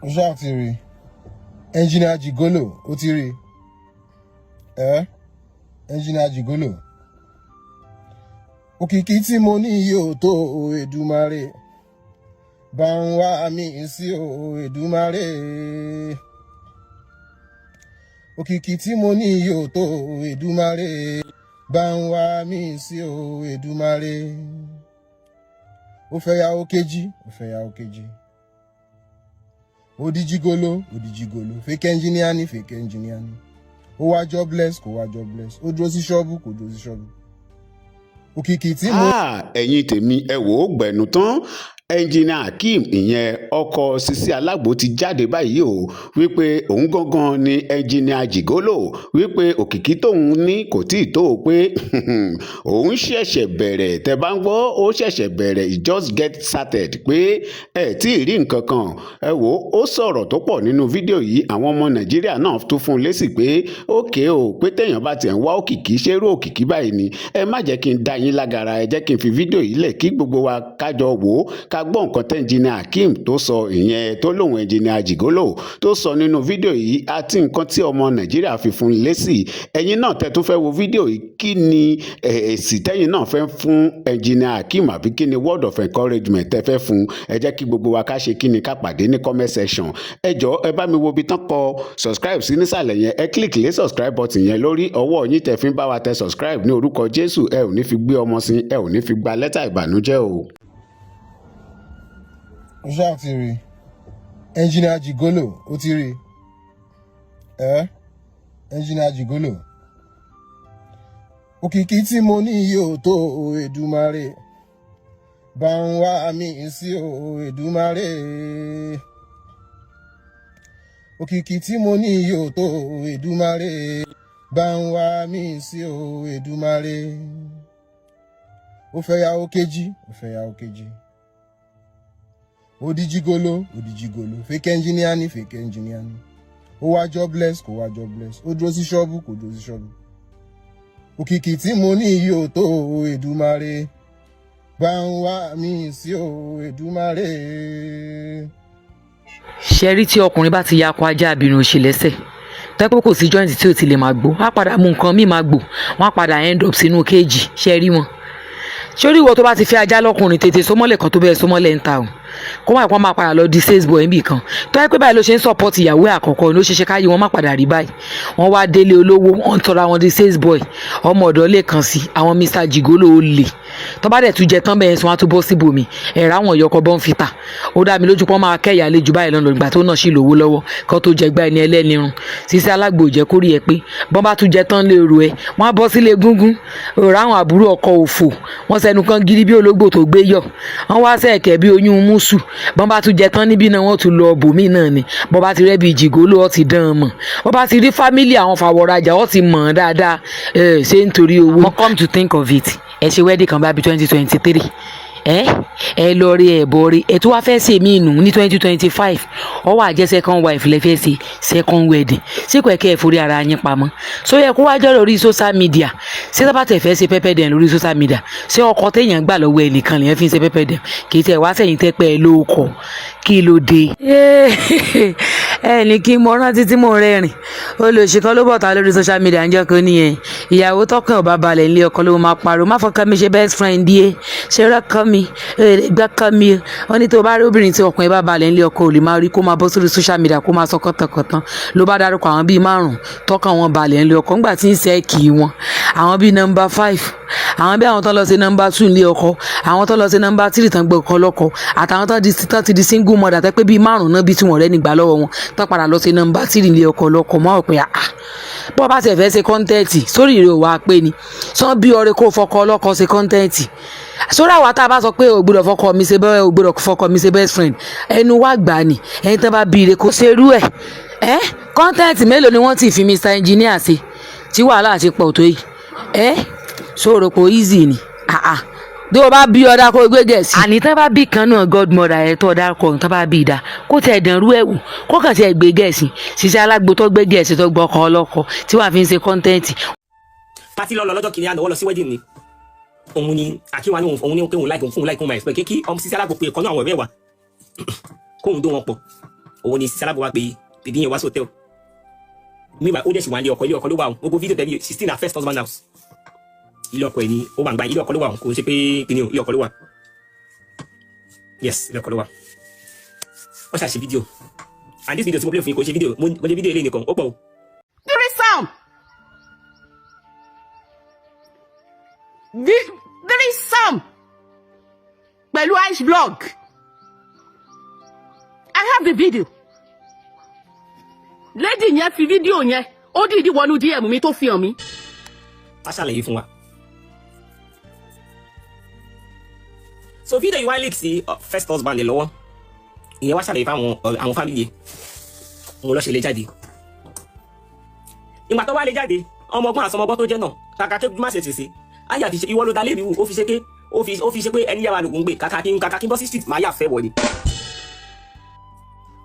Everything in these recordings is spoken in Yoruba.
Ó ṣáà ti rí Engineer Gigolo, ó ti rí ẹ, Engineer Gigolo. Òkìkí tí mo ní yóò tó o, Èdùmàrè bá ń wá mi sí o, Èdùmàrè. Òkìkí tí mo ní yóò tó o, Èdùmàrè bá ń wá mi sí o, Èdùmàrè. Ó fẹ́ yàwó kejì, ó fẹ́ yàwó kejì, ó di gigolo, ó di gigolo. Fake engineer ni, fake engineer ni. Ó wá jobless, kò wá jobless. Ó dúró sí ṣọ́ọ̀bù, kò dúró sí ṣọ́ọ̀bù. Òkìkí tí mo. Ah, ẹ̀yin tèmi, ẹ wò ó gbẹ̀nù tán. Engineer Akeem, ìyẹn ọkọ Sisi Alágbo, ti jáde báyìí o, wípé òun gangan ni Engineer Gigolo, wípé òkìkí tóun ní kò tí ì tó o, pé òun ṣẹ̀ṣẹ̀ bẹ̀rẹ̀. Tẹ́ bá ń gbọ́, ó ṣẹ̀ṣẹ̀ bẹ̀rẹ̀, it just get started, pé ẹ tí ì rí nǹkan kan. Ẹ wò ó, ó sọ̀rọ̀ tó pọ̀ nínú fídíò yìí. Àwọn ọmọ Nàìjíríà náà tún fún un lésì pé ókè o, pé téèyàn bá tiẹ̀ ń wá òkìkí, ṣerú òkìkí báyìí ni. Ẹ má jẹ́ kí n dá yín lágara, ẹ jẹ́ kí n fi fídíò yìí lẹ̀ kí gbogbo wa kájọ wò ó, ká gbọ́ nǹkan tẹ́ Engineer Akeem tó sọ, ìyẹn tó lóun Engineer Gigolo tó sọ nínú fídíò yìí, àti nǹkan tí ọmọ Nàìjíríà fi fún un lésì. Ẹ̀yin náà tẹ́ tún fẹ́ wo fídíò yìí, kí ni èsì tẹ́yin náà fẹ́ fún Engineer Akeem, àbí kí ni word of encouragement tẹ́ fẹ́ fún? Ẹ jẹ́ kí gbogbo wa ká ṣe kí ni, ká pàdé ní comment section. Ẹ jọ̀ọ́, ẹ bá mi wo ibi tán kọ subscribe sí nísàlẹ̀ yẹn, ẹ click lé subscribe button yẹn lórí ọwọ́ yín tẹ́ fi ń bá wa tẹ subscribe. Ní orúkọ Jésù, ẹ ò ní fi gbé ọmọ sí, ẹ ò ní fi gba lẹ́tà ìbànújẹ́ o. Ó ṣáà ti rí Engineer Gigolo, ó ti rí ẹ, Engineer Gigolo. Òkìkí tí mo ní yóò tó o, Èdùmàrè bá ń wá mi sí o, Èdùmàrè. Òkìkí tí mo ní yóò tó o, Èdùmàrè bá ń wá mi sí o, Èdùmàrè. Ó fẹ́ yàwó kejì, ó fẹ́ yàwó kejì, ó di gigolo, ó di gigolo. Fake engineer ni, fake engineer ni. Ó wá jobless, kò wá jobless. Ó dúró sí ṣọ́ọ̀bù, kò dúró sí ṣọ́ọ̀bù. Òkìkí tí mo ní yóò tó o, Èdùmàrè bá ń wá mi sí o, Èdùmàrè. Ṣe rí, tí ọkùnrin bá ti ya akọ ajá abirùn òṣì lẹ́sẹ̀ tẹ́pẹ́, kò sí joint tí ò ti lè máa gbó, á padà mú nǹkan míì máa gbò, wọ́n á padà end up sínú cage. Ṣe rí wọn sórí? Ìwọ tó bá ti fẹ́ ajá lọ́kùnrin, tètè sọmọ́lẹ̀ kan tó bẹ́ẹ̀ sọmọ́lẹ̀ ń ta o, kó má kó máa padà lọ di sales boy níbì kan. Tó yẹ pé báyìí ló ṣe ń support ìyàwó ẹ̀ àkọ́kọ́ ló ṣe ṣe káyé wọn má padà rí báyìí. Wọ́n wá délé olówó, wọ́n ń tọrọ àwọn di sales boy, ọmọ ọ̀dọ́ lè kàn sí àwọn Mr Gigolo. Ó lè tó bá dẹ̀ tún jẹ tán bẹ́ẹ̀ sọ, wọn á tún bọ́ síbòmí ẹ̀rọ àwọn ìyọkọ̀ bọ́n fi tà. Ó dá mi lójú pé wọ́n máa kẹ́yà lé ju báyìí lọ́nà ìgbà tó náà sì lówó lọ́wọ́ kó tó jẹ gbá ẹni ẹlẹ́nirun. Sisi Alágbo jẹ́ kórìí ẹ pé bọ́n bá tún jẹ tán lè rò ẹ, wọ́n á bọ́ sílé gúngún òrò. Àwọn àbúrò ọkọ òfò, wọ́n sẹnu kan gírí bí ológbò tó gbé yọ̀, wọ́n wá sẹ̀kẹ̀ bí oyún mùsù. Bọ́n bá tún jẹ tán níbí náà, wọ́n tún lọ bòmí náà ni. Bọ́n bá ti rẹ́ bí gigolo, ọ́ ti dán an mọ̀. Bọ́n bá ti rí family àwọn fàwọ̀rajà, ọ́ ti mọ̀ ọ́n dáadáa. Ṣé nítorí owó. Mo come to think of it, ẹ ṣe wedding kan bá bí 2023, ẹ lọ rí, ẹ bọ rí, ẹ tún wá fẹ́ ṣe mí nù ní 2025. Ọ wà jẹ́ second wife lẹ fẹ́ ṣe second wedding. Ṣé kò ẹ kẹ́ ẹ forí ara yín pamọ́? So yẹ kó wá jọ́ lórí social media? Ṣé tábà tẹ̀ fẹ́ ṣe pepper dem lórí social media, ṣé ọkọ téèyàn gbà lọ́wọ́ ẹnìkan lèyàn fi ń ṣe pepper dem? Kì í tẹ̀ wá sẹ́yìn tẹ́ pẹ́ ẹ lóko, kí ló dé? Ẹ ní kí n mọ rántí tí mò ń rẹ́rìn. Olùsí kan ló bọ̀ ta lórí social media ń jẹ́ kó nìyẹn, ìyàwó tọkàn ò bá balẹ̀ nílé ọkọ ló máa pariwo, "Má fọkàn mi ṣe best friend yé, ṣe rọ́kàn mi gbọ́kàn mi." Wọ́n ní tó bá rí obìnrin tí ọkùnrin bá balẹ̀ nílé ọkọ, ò lè máa rí kó máa bọ́ sórí social media kó máa sọ kọ́tànkọ́tàn. Ló bá dárúkọ àwọn bíi márùn-ún tọkàn wọn balẹ̀ nílé ọkọ ńgbà tí ń sẹ́ kì í wọn, àwọn bíi number five, àwọn bí àwọn tó lọ sí number two nílé ọkọ, àwọn tó lọ sí number three tán gbọ́ ọkọ lọ́kọ, àtàwọn tó ti di single mother, tẹ́ pé bíi márùn-ún náà bí tí wọ́n rẹ́ nígbà lọ́wọ́ wọn tó padà lọ sí number three nílé ọkọ lọ́kọ mọ́ ọ̀pẹ. Àá, bọ́ bá tiẹ̀ fẹ́ ṣe content sórí ìrè òwà pé ni sọ bí ọrẹ kó fọkọ ọlọ́kọ ṣe content sórí. Àwa tá a bá sọ pé ò gbọ́dọ̀ fọkọ mi ṣe bẹ́ẹ̀, ò gbọ́dọ̀ fọkọ mi ṣe best friend, ẹnu wa gbà ní ẹni tán bá bí ire kó ṣerú ẹ̀. Ẹ́ content mélòó ni wọ́n ti fi Mr Engineer ṣe tí wàhálà ti pọ̀ tó yìí? Ẹ́ sọ̀rọ̀ kò easy ni àà bí o bá bí ọ̀dà kó o gbé gẹ̀ẹ́sì. Àní tán bá bí kan náà, godmother ẹ̀ tó ọ̀dà kọ̀ tán bá bí ìdá kó tẹ̀ dẹ̀rú ẹ̀ wò, kó kàn tiẹ̀ gbé gẹ̀ẹ́sì. Sisi Alágbo tó gbé gẹ̀ẹ́sì, tó gbọ́kọ̀ ọlọ́kọ tí wàá fi ń ṣe content. Party lọ́lọ́ lọ́jọ́ kìíní àná, wọ́n lọ sí wedding ni. Òun ni Àkíwá ní òun ní pé òun like òun, fún òun like òun máa expect kí ọmọ Sisi Alágbo pé ẹ̀kọ́ náà àwọn ọ̀rẹ́ wa kóun dó wọn pọ̀. Òun ni Sisi Alágbo wá pé bèbí yẹn wá sí hotel. Meanwhile, ó dẹ̀ sì wà ní ọkọ, ilé ọkọ ló wà o. Gbogbo fídíò tẹ̀lé, 16 na first husband house. Ilé ọkọ ẹ̀ ni ó wà ń gba, ilé ọkọ ló wà o. Kò ń ṣe pé kíni o, ilé ọkọ ló wà. Yes, ilé ọkọ ló wà. Wọ́n ṣàṣe fídíò, and this video tí mo play fún yín, kò ṣe fídíò mo ṣe fídíò eléyìí nìkan, ó pọ̀ o. Threesome. Threesome. Pẹ̀lú ice blog. I have the video. Lady yẹn fi fídíò yẹn, ó dìídì wọnú DM mi tó fi hàn mí. A ṣàlàyé fún wa. So fídíò yìí wá leak sí first husband ẹ̀ lọ́wọ́. Ìyẹn wá ṣàlàyé fáwọn àwọn family ẹ̀, òun ló ṣe lè jáde. Ìgbà tó wá lè jáde, ọmọ ọgbọ́n àsọmọgbọ́n tó jẹ́ náà, kàkà tó má ṣe ṣe sí ayé àfi ṣe ìwọ ló da lébi wù, ó fi ṣe ké ó fi ṣe pé ẹni yàrá lògùn gbé, kàkà kí n bọ́ sí street, máa yà fẹ́ wọ̀ ni.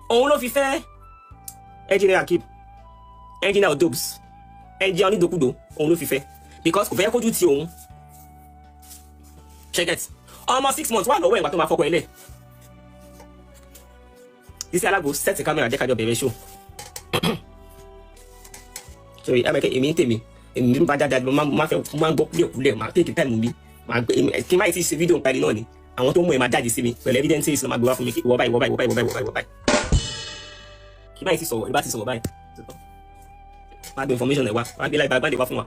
Òun ló fi fẹ́ engineer Akeem, engineer Odobs, engineer onídokúdo. Òun ló fi fẹ́ because kò fẹ́ kójú ti òun. Check it, ọmọ 6 months wà lọ́wọ́ ẹ̀ ìgbà tó máa fọkọ ẹ̀ lẹ̀. Sisi Alágbo, set camera, jẹ́ kájọ bẹ̀rẹ̀ show. Sorry, ẹ mọ̀ pé èmi ń tèmi, èmi ń bá jáde, mo máa fẹ́, mo máa ń gbọ́ kúlẹ̀kúlẹ̀, máa take time mi, máa gbé kí n má ti ṣe fídíò nípa ẹni náà ni àwọn tó mú ẹ máa jáde sí mi pẹ̀lú evidences ló máa gbé wá fún mi, ìwọ báyìí, ìwọ báyìí, ìwọ báyìí, ìwọ báyìí, ìwọ báyìí. Kí báyìí ti sọ̀rọ̀, ìbá ti sọ̀rọ̀ báyìí, máa gbé information ẹ̀ wá, máa gbé láì bá gbé wá fún wa.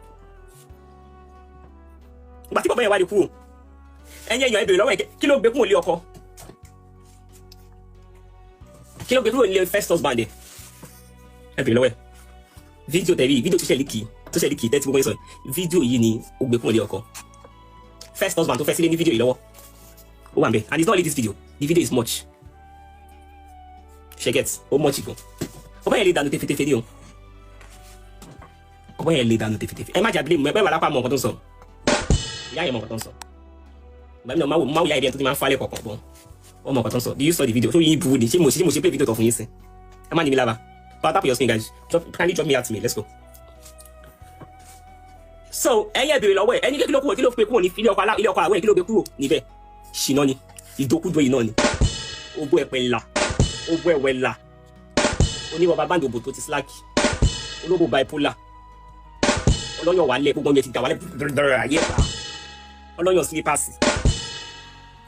Ìgbà tí bàbá yẹn wá di kúrò, ẹ̀yin èèyàn, ẹ bèrè lọ́wọ́ ẹ̀, kí ló gbé kúrò lé ọkọ? Kí ló gbé kúrò nílé first husband ẹ̀? Ẹ bèrè lọ́wọ́ ẹ̀. Fídíò tẹ̀lé, fídíò tó ṣẹlẹ̀ kì í tó ṣẹlẹ̀ kì í tẹ́tí gbogbo yẹn sọ, fídíò yìí ni ó gbé kúrò lé ọkọ. First husband tó fẹ́ sílé ní fídíò yìí lọ́wọ́, ó wà ń bẹ̀. And it's not only this video, the video is much. Ṣe get ó much gan. Ọba yẹn lè dànù tefetefe ni o, ọba yẹn lè dànù tefetefe. Ẹ má jà blame ẹ, bẹ́ẹ̀ wà lápá mọ nǹkan tó ń sọ. Ìyá yẹn mọ nǹkan tó ń sọ. Ìgbà mi náà máa wò ìyá yẹn tó ti máa ń falẹ̀ kọ̀ọ̀kan bọ̀, ó mọ nǹkan tó ń sọ. Do you saw the video? Tó yín bu ni ṣé mo ṣe play video tó fún yín sí? Ẹ má ní mi lára. But tap your screen, guys. Drop, kindly drop me out to me. Let's go. So ẹ̀yin ẹ béèrè lọ́wọ́ ẹ̀, ẹni kí ló kúrò, kí ló fi kúrò ní ilé ọkọ alá, ilé ọkọ àwẹ̀, kí ló gbé kúrò níbẹ̀? Ṣìnà ni, ìdókúdó yìí náà ni, ogbó ẹ̀pẹ̀ ńlá, ogbó ẹ̀wẹ̀ ńlá, onírọ̀bà báńdì, òbò tó ti slack, olóbò bipolar, ọlọ́yàn wálẹ̀, gbogbo ọyàn ti dà wálẹ̀ dọ̀rọ̀ ayé pa, ọlọ́yàn slippers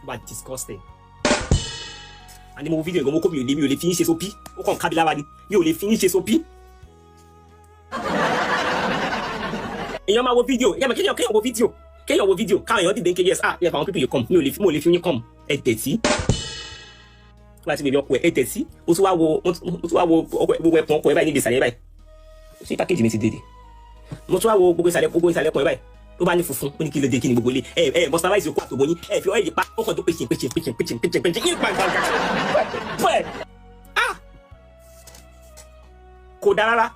wà disgusting. Àní mo wo fídíò ìgbọ́n, mo kó mi ò lè fi yín ṣe sópí, ó kàn kábi lára ni, mi ò lè fi yín ṣe sópí. Èèyàn máa wo fídíò yẹ́n mọ̀, kéèyàn wo fídíò, kéèyàn wo fídíò, káwọn èèyàn dìde ń ké. Yes, ah yes, àwọn people you come, mi ò lè fi, mo lè fi yín come. Ẹ tẹ̀tí tó bá ti bèbè ọkọ ẹ, ẹ tẹ̀tí. Mo tún wá wo ọkọ ẹ, gbogbo ẹpọn ọkọ ẹ báyìí níbi ìsàlẹ̀ báyìí. Ṣé package mi ti dé dé? Mo tún wá wo gbogbo ìsàlẹ̀, gbogbo ìsàlẹ̀ ẹpọn ẹ báyìí ló bá ní funfun. Ó ní kí ló dé? Kí ni gbogbo ilé ẹ ẹ moisturize okó àtòbó yín, ẹ fi ọ́ìlì pa, ó kàn tó pèsè pèsè pèsè pèsè pèsè pèsè yín pa pa pa pẹ. Ah, kò dáa rárá.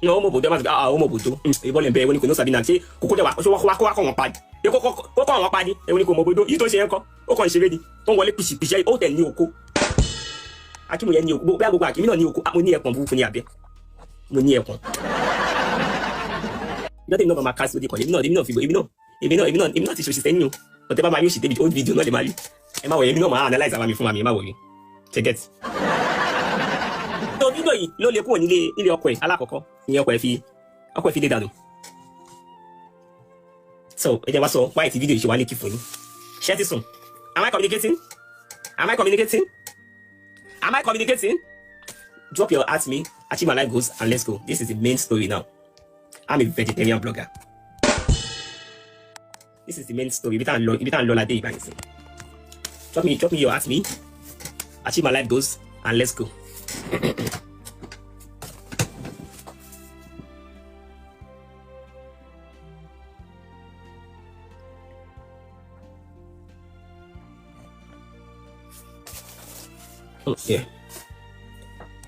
Ní ọmọ bòdó ẹ má sọ, ah, ọmọ bòdó ìbọn lè bẹ ẹwọ ní kò ní sàbí náà. Ṣé kókó dẹ wà? Ṣé wọ́n kó wá kọ́ wọn pa ni? Kókó kọ́ wọn pa ni? Ẹwọ ní kò mọ bòdó yìí tó ṣe yẹn kọ́, ó kàn ń ṣeré ni, tó ń wọlé pìṣìpìṣì. Ó tẹ̀ ní oko akímo yẹn ní oko bóyá gbogbo àkímí náà ní oko. Mo ní ẹ̀pọ̀n burúkú ní abẹ́, mo ní ẹ̀pọ̀n ìjọba. Èmi náà máa ká sí odi kan, èmi náà, èmi náà fi èmi náà èmi náà èmi náà èmi náà ti ṣòṣì sẹ́yìn o. Ọ̀tẹ́ bá máa yóò ṣì débi old video náà lè máa rí. Ẹ má wọ̀, èmi náà máa analyse ara mi fún mi, ẹ má wọ̀ yìí. Check it. Tó fídíò yìí ló lè kúrò nílé nílé ọkọ ẹ̀ alákọ̀ọ́kọ́, ìyẹn ọkọ ẹ̀ fi lé dànù. So ẹ jẹ́ wá sọ wáyé tí fídíò yìí ṣe wá lékì fún yín. Ṣé ti sùn? Am I communicating? Am I communicating? Am I communicating? Drop your at me, achieve my life goals, and let's go. This is the main story now. I'm a vegetarian blogger. This is the main story. Ibi tá à ń lọ, ibi tá à ń lọ ládé ìbáyìí sí. Drop me your at me, achieve my life goals, and let's go. Yeah.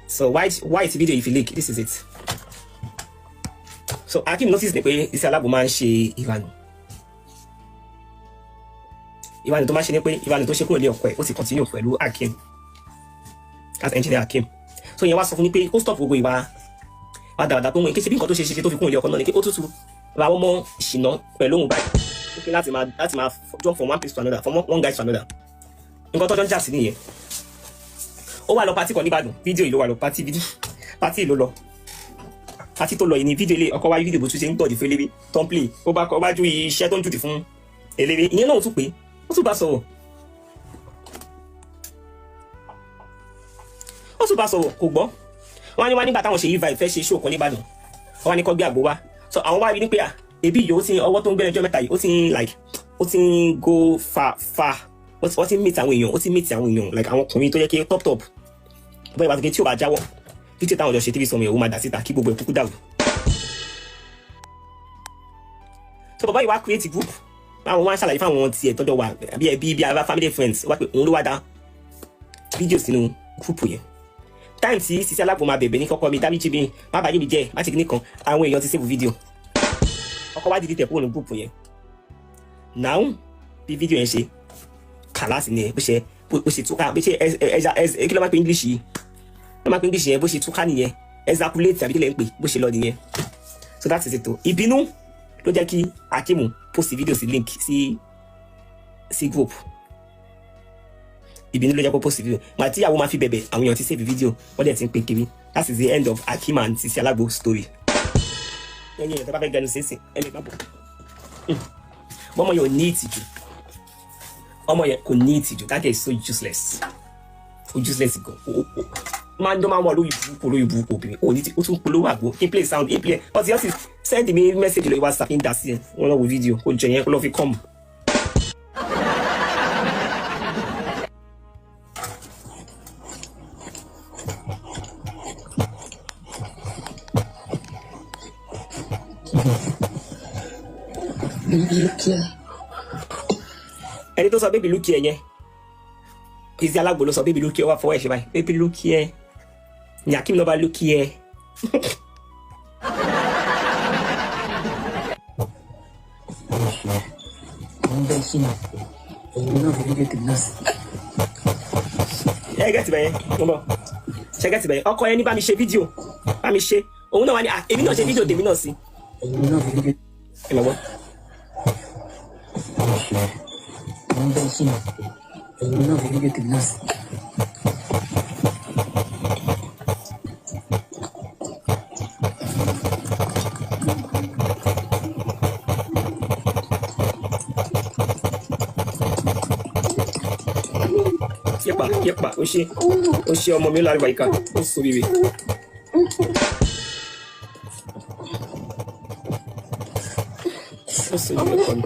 So why is video if you leak? This is it. So Akeem notice ni pé Sisi Alágbo máa ń ṣe ìranù. Ìranù tó máa ń ṣe ni pé ìranù tó ṣe kúrò ní ọkọ ẹ̀, ó ti continue pẹ̀lú Akeem as engineer Akeem. So ìyẹn wá sọ fún ni pé kó stop gbogbo ìwà rádaràda tó ń kí ṣe bí nǹkan tó ṣe ṣe tó fi kúrò ní ọkọ náà ni pé ó tútù ra ọmọ ìṣìnà pẹ̀lú òun báyìí. Ó fi láti máa jump from one place to another, from one guy to another. Nǹkan tó jọ ń jà sí nìyẹn. Ó wà lọ party kan nìbàdàn, fídíò yìí ló wà lọ party, fídíò party ló lọ, party tó lọ yìí ni fídíò ilé ọkọ wáyé, fídíò bó tún ṣe ń gbọ̀dì fún eléré tó ń play. Ó bá kọ wájú iṣẹ́ tó ń jùdì fún eléré ìyẹn náà, ó tún pé ó tún bá sọ̀rọ̀, ó tún bá sọ̀rọ̀, kò gbọ́. Wọ́n ní wá nígbà táwọn ṣe yí vibe fẹ́ ṣe show kan nìbàdàn, wọ́n ní kó gbé àgbo wá. So àwọn wá rí ní pé à ebi yìí, ó ti ọwọ́ tó ń gbẹ́rẹ́jọ́ mẹ́ta yìí, ó ti ń like, ó ti ń go far far, ó ti ń meet àwọn èèyàn, ó ti ń meet àwọn èèyàn, like àwọn ọkùnrin tó yẹ kí top top bóyá ìbá tó kí tí ò bá jáwọ́, fídíò táwọn jọ ṣe tv sọmọ yẹn, ó máa dà síta kí gbogbo ẹ̀ kúkú dàrú. So bàbá yìí wá create group, àwọn wá ń ṣàlàyé fáwọn tiẹ̀ tọ́jọ́ wà bí ẹbí, bí ara, family, friends, wá pé òun ló wá dá fídíò sínú group yẹn. Time tí Sisi Alágbo máa bẹ̀bẹ̀ ní kọ́kọ́ mi dáríjì mi, má bàa yé mi jẹ́, má ṣe kíní kan, àwọn èèyàn ti save fídíò. Ọkọ wá dìde tẹ̀ kúrò ní group yẹn. Now bí fídíò yẹn ṣe kàlásì ni bó ṣe túká, bó ṣe ẹja ẹ, kí ló máa pe English yìí, ló máa pe English yẹn, bó ṣe túká nìyẹn, ejaculate àbí kí lè ń pè, bó ṣe lọ nìyẹn. So that is it o. Ìbínú ló jẹ́ kí Akimu post fídíò sí link sí group. Ìbínú ló jẹ́ kó post fídíò. Màá tí ìyàwó máa fi bẹ̀bẹ̀, àwọn èèyàn ti save fídíò, wọ́n dẹ̀ ti ń pè kiri. That is the end of Akim and Sisi Alagbo story. Ẹ̀yin èèyàn tó bá fẹ́ gẹnu sínsìn, ẹ lè má bọ̀. Ọmọ yẹn ò ní ìtìjú, ọmọ yẹn kò ní ìtìjú. That guy is so useless, ó useless gan. Ó máa ń dán, máa ń wà lórí burúkú, lórí burúkú obìnrin. Ó ní tí ó tún polówó àgbo kí n play sound, kí n play ọtí ọtí. Send me message lórí WhatsApp kí n dá sí ẹ. Wọn lọ wo fídíò kó jẹ yẹn, kó lọ fi kọ́ọ̀mù. Look here. Ẹni tó sọ "baby look here" yẹn, Sisi Alágbo ló sọ "baby look here". Ó wà fọwọ́ ẹ̀ ṣe báyìí, "baby look here" ní Akim lọ́ba look here. Mo ń bẹ́ sínú. Èmi náà fi fídíò tèmi náà sí. Ẹ get bẹ́yẹn, mo bọ̀, ṣe get bẹ́yẹn? Ọkọ yẹn ní bá mi ṣe fídíò, bá mi ṣe. Òun náà wà ní à èmi náà ṣe fídíò tèmi náà sí. Èmi náà fi fídíò. Ẹ mọ̀ gbọ́. Mo ń bẹ́ sínú. Èmi náà fi fídíò tèmi náà sí. Yẹpa yẹpa, ó ṣe, ó ṣe ọmọ mi láríwá ìka, ó sóríire. Ó sóríire ọkọ mi.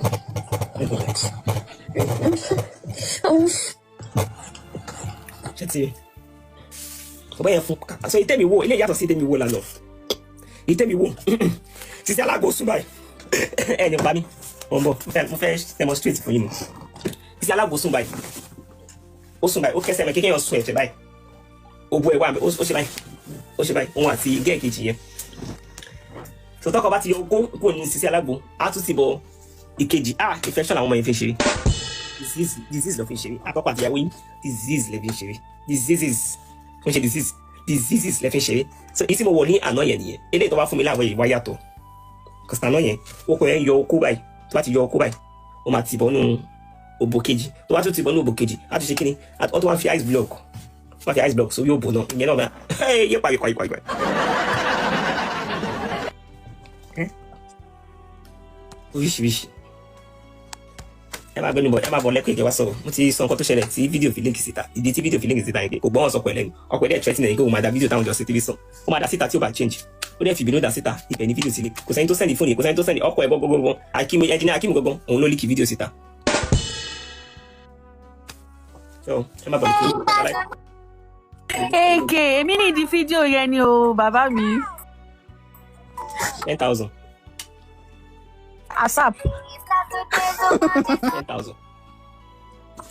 Ṣé ti ọba yẹn fún so ìtẹ́mi wo ilé yàtọ̀ sí ìtẹ́mi wo lànà ìtẹ́mi wo. Sisi Alágbo sún báyìí, ẹ ní pa mí, mo ń bọ̀. Mo fẹ́ demonstrate fún yín ni. Sisi Alágbo sún báyìí, ó sùn báyìí, ó kẹsẹ̀ mẹ́ kékeré, sùn ẹ̀fẹ̀ báyìí, ó bu ẹ̀wà, ó ṣe báyìí, ó ṣe báyìí, òun àti gẹ́ẹ̀ kejì yẹn. Tó tọkọ bá ti yọ ogún kúrò ní Sisi Alágbo, á tún ti bọ ìkejì. Ah, infection làwọn ọmọ yẹn fi ń ṣeré, disease, disease ló fi ń ṣeré. Àtọkọ àtìyàwó yín, disease lè fi ń ṣeré, diseases ń ṣe disease, diseases lè fi ń ṣeré. So èyí tí mo wọ̀ ní àná yẹn nìyẹn. Eléyìí tó bá fún mi láàárọ̀ yìí wá yàtọ̀ kọsìtà náà yẹn. Okò yẹn yọ okó báyìí, tó bá ti yọ okó báyìí, ó máa ti bọ́ nù òbò kejì. Tó bá tún ti bọ́ nù òbò kejì, á tún ṣe kíni, ó tún wá fi ice block, wá fi ice block sórí òbò náà. Ìyẹn náà máa yé pa yípa yípa yípa. Oríṣiríṣi. Ẹ máa gbẹnu bọ, ẹ máa bọ lẹ́kọ̀ọ́ ìkẹwà sọ̀rọ̀. Mo ti sọ nǹkan tó ṣẹlẹ̀ tí fídíò fi link síta. Ìdí tí fídíò fi link síta yẹn pé kò gbọ́n sọkọ ẹ̀ lẹ́nu. Ọkọ ẹ̀ dẹ̀ threatening ẹ̀ pé òun máa da fídíò táwọn jọ sí tv sàn, ó máa da síta tí ó bá change. Ó dẹ̀ fi ìbínú dà síta. Ibẹ̀ ni fídíò ti link. Kò sẹ́ni tó send fóònù yìí, kò sẹ́ni tó send ọkọ ẹ̀ gbọ́ngbọ́ngbọ́n. Akim, engineer Akim gangan, òun ló leak fídíò síta. So ẹ má bọ̀ ní kí. Ege, èmi ní ìdí fídíò yẹn ni o, bàbá mi. 10,000. ASAP. 10,000.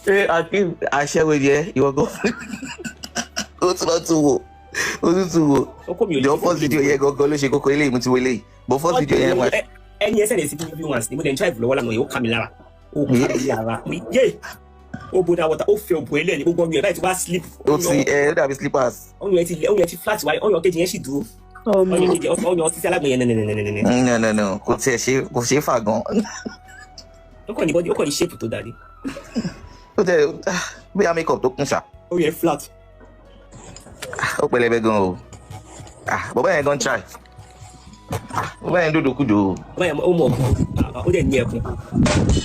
Ṣé Akeem aṣẹ́wó ni ẹ ìwọ gan? Ó tún lọ tún wò, ó tún tún wò. Ó kó mi ò lè Jọ, first video yẹn gangan ló ṣe kókó. Eléyìí mo ti wo eléyìí, but first video yẹn wà. Ẹni ẹsẹ̀ lè sí bí once ni mo dẹ̀ ń drive lọ́wọ́ lánàá yìí, ó ká mi lára, ó ká mi lára yé. Ó bo da water, ó fẹ́ òbò ẹlẹ́ni, gbogbo ọyàn ẹ̀ báyìí ti wá slip. Ó ti ẹ ó dàbí slippers. Ọyàn ẹ ti lẹ, ọyàn ẹ ti flat wáyé. Ọyàn kejì yẹn sì dúró, ọyàn kejì, ọyàn Sisi Alágbo yẹn nẹnẹnẹnẹnẹ. No, no, no, kò tiẹ̀ ṣe, kò ṣe é fà gan. Ó kàn ní body, ó kàn ní shape tó dáa ni. Ó tẹ bóyá make up tó kún ṣá. Ọyàn ẹ flat. Ó pẹlẹbẹ gan o. Ah, bàbá yẹn gan try. Ah, bàbá yẹn dòdò kúdò o. Bàbá yẹn ó mọ̀ ọkùn, ó dẹ̀ ní ẹkùn.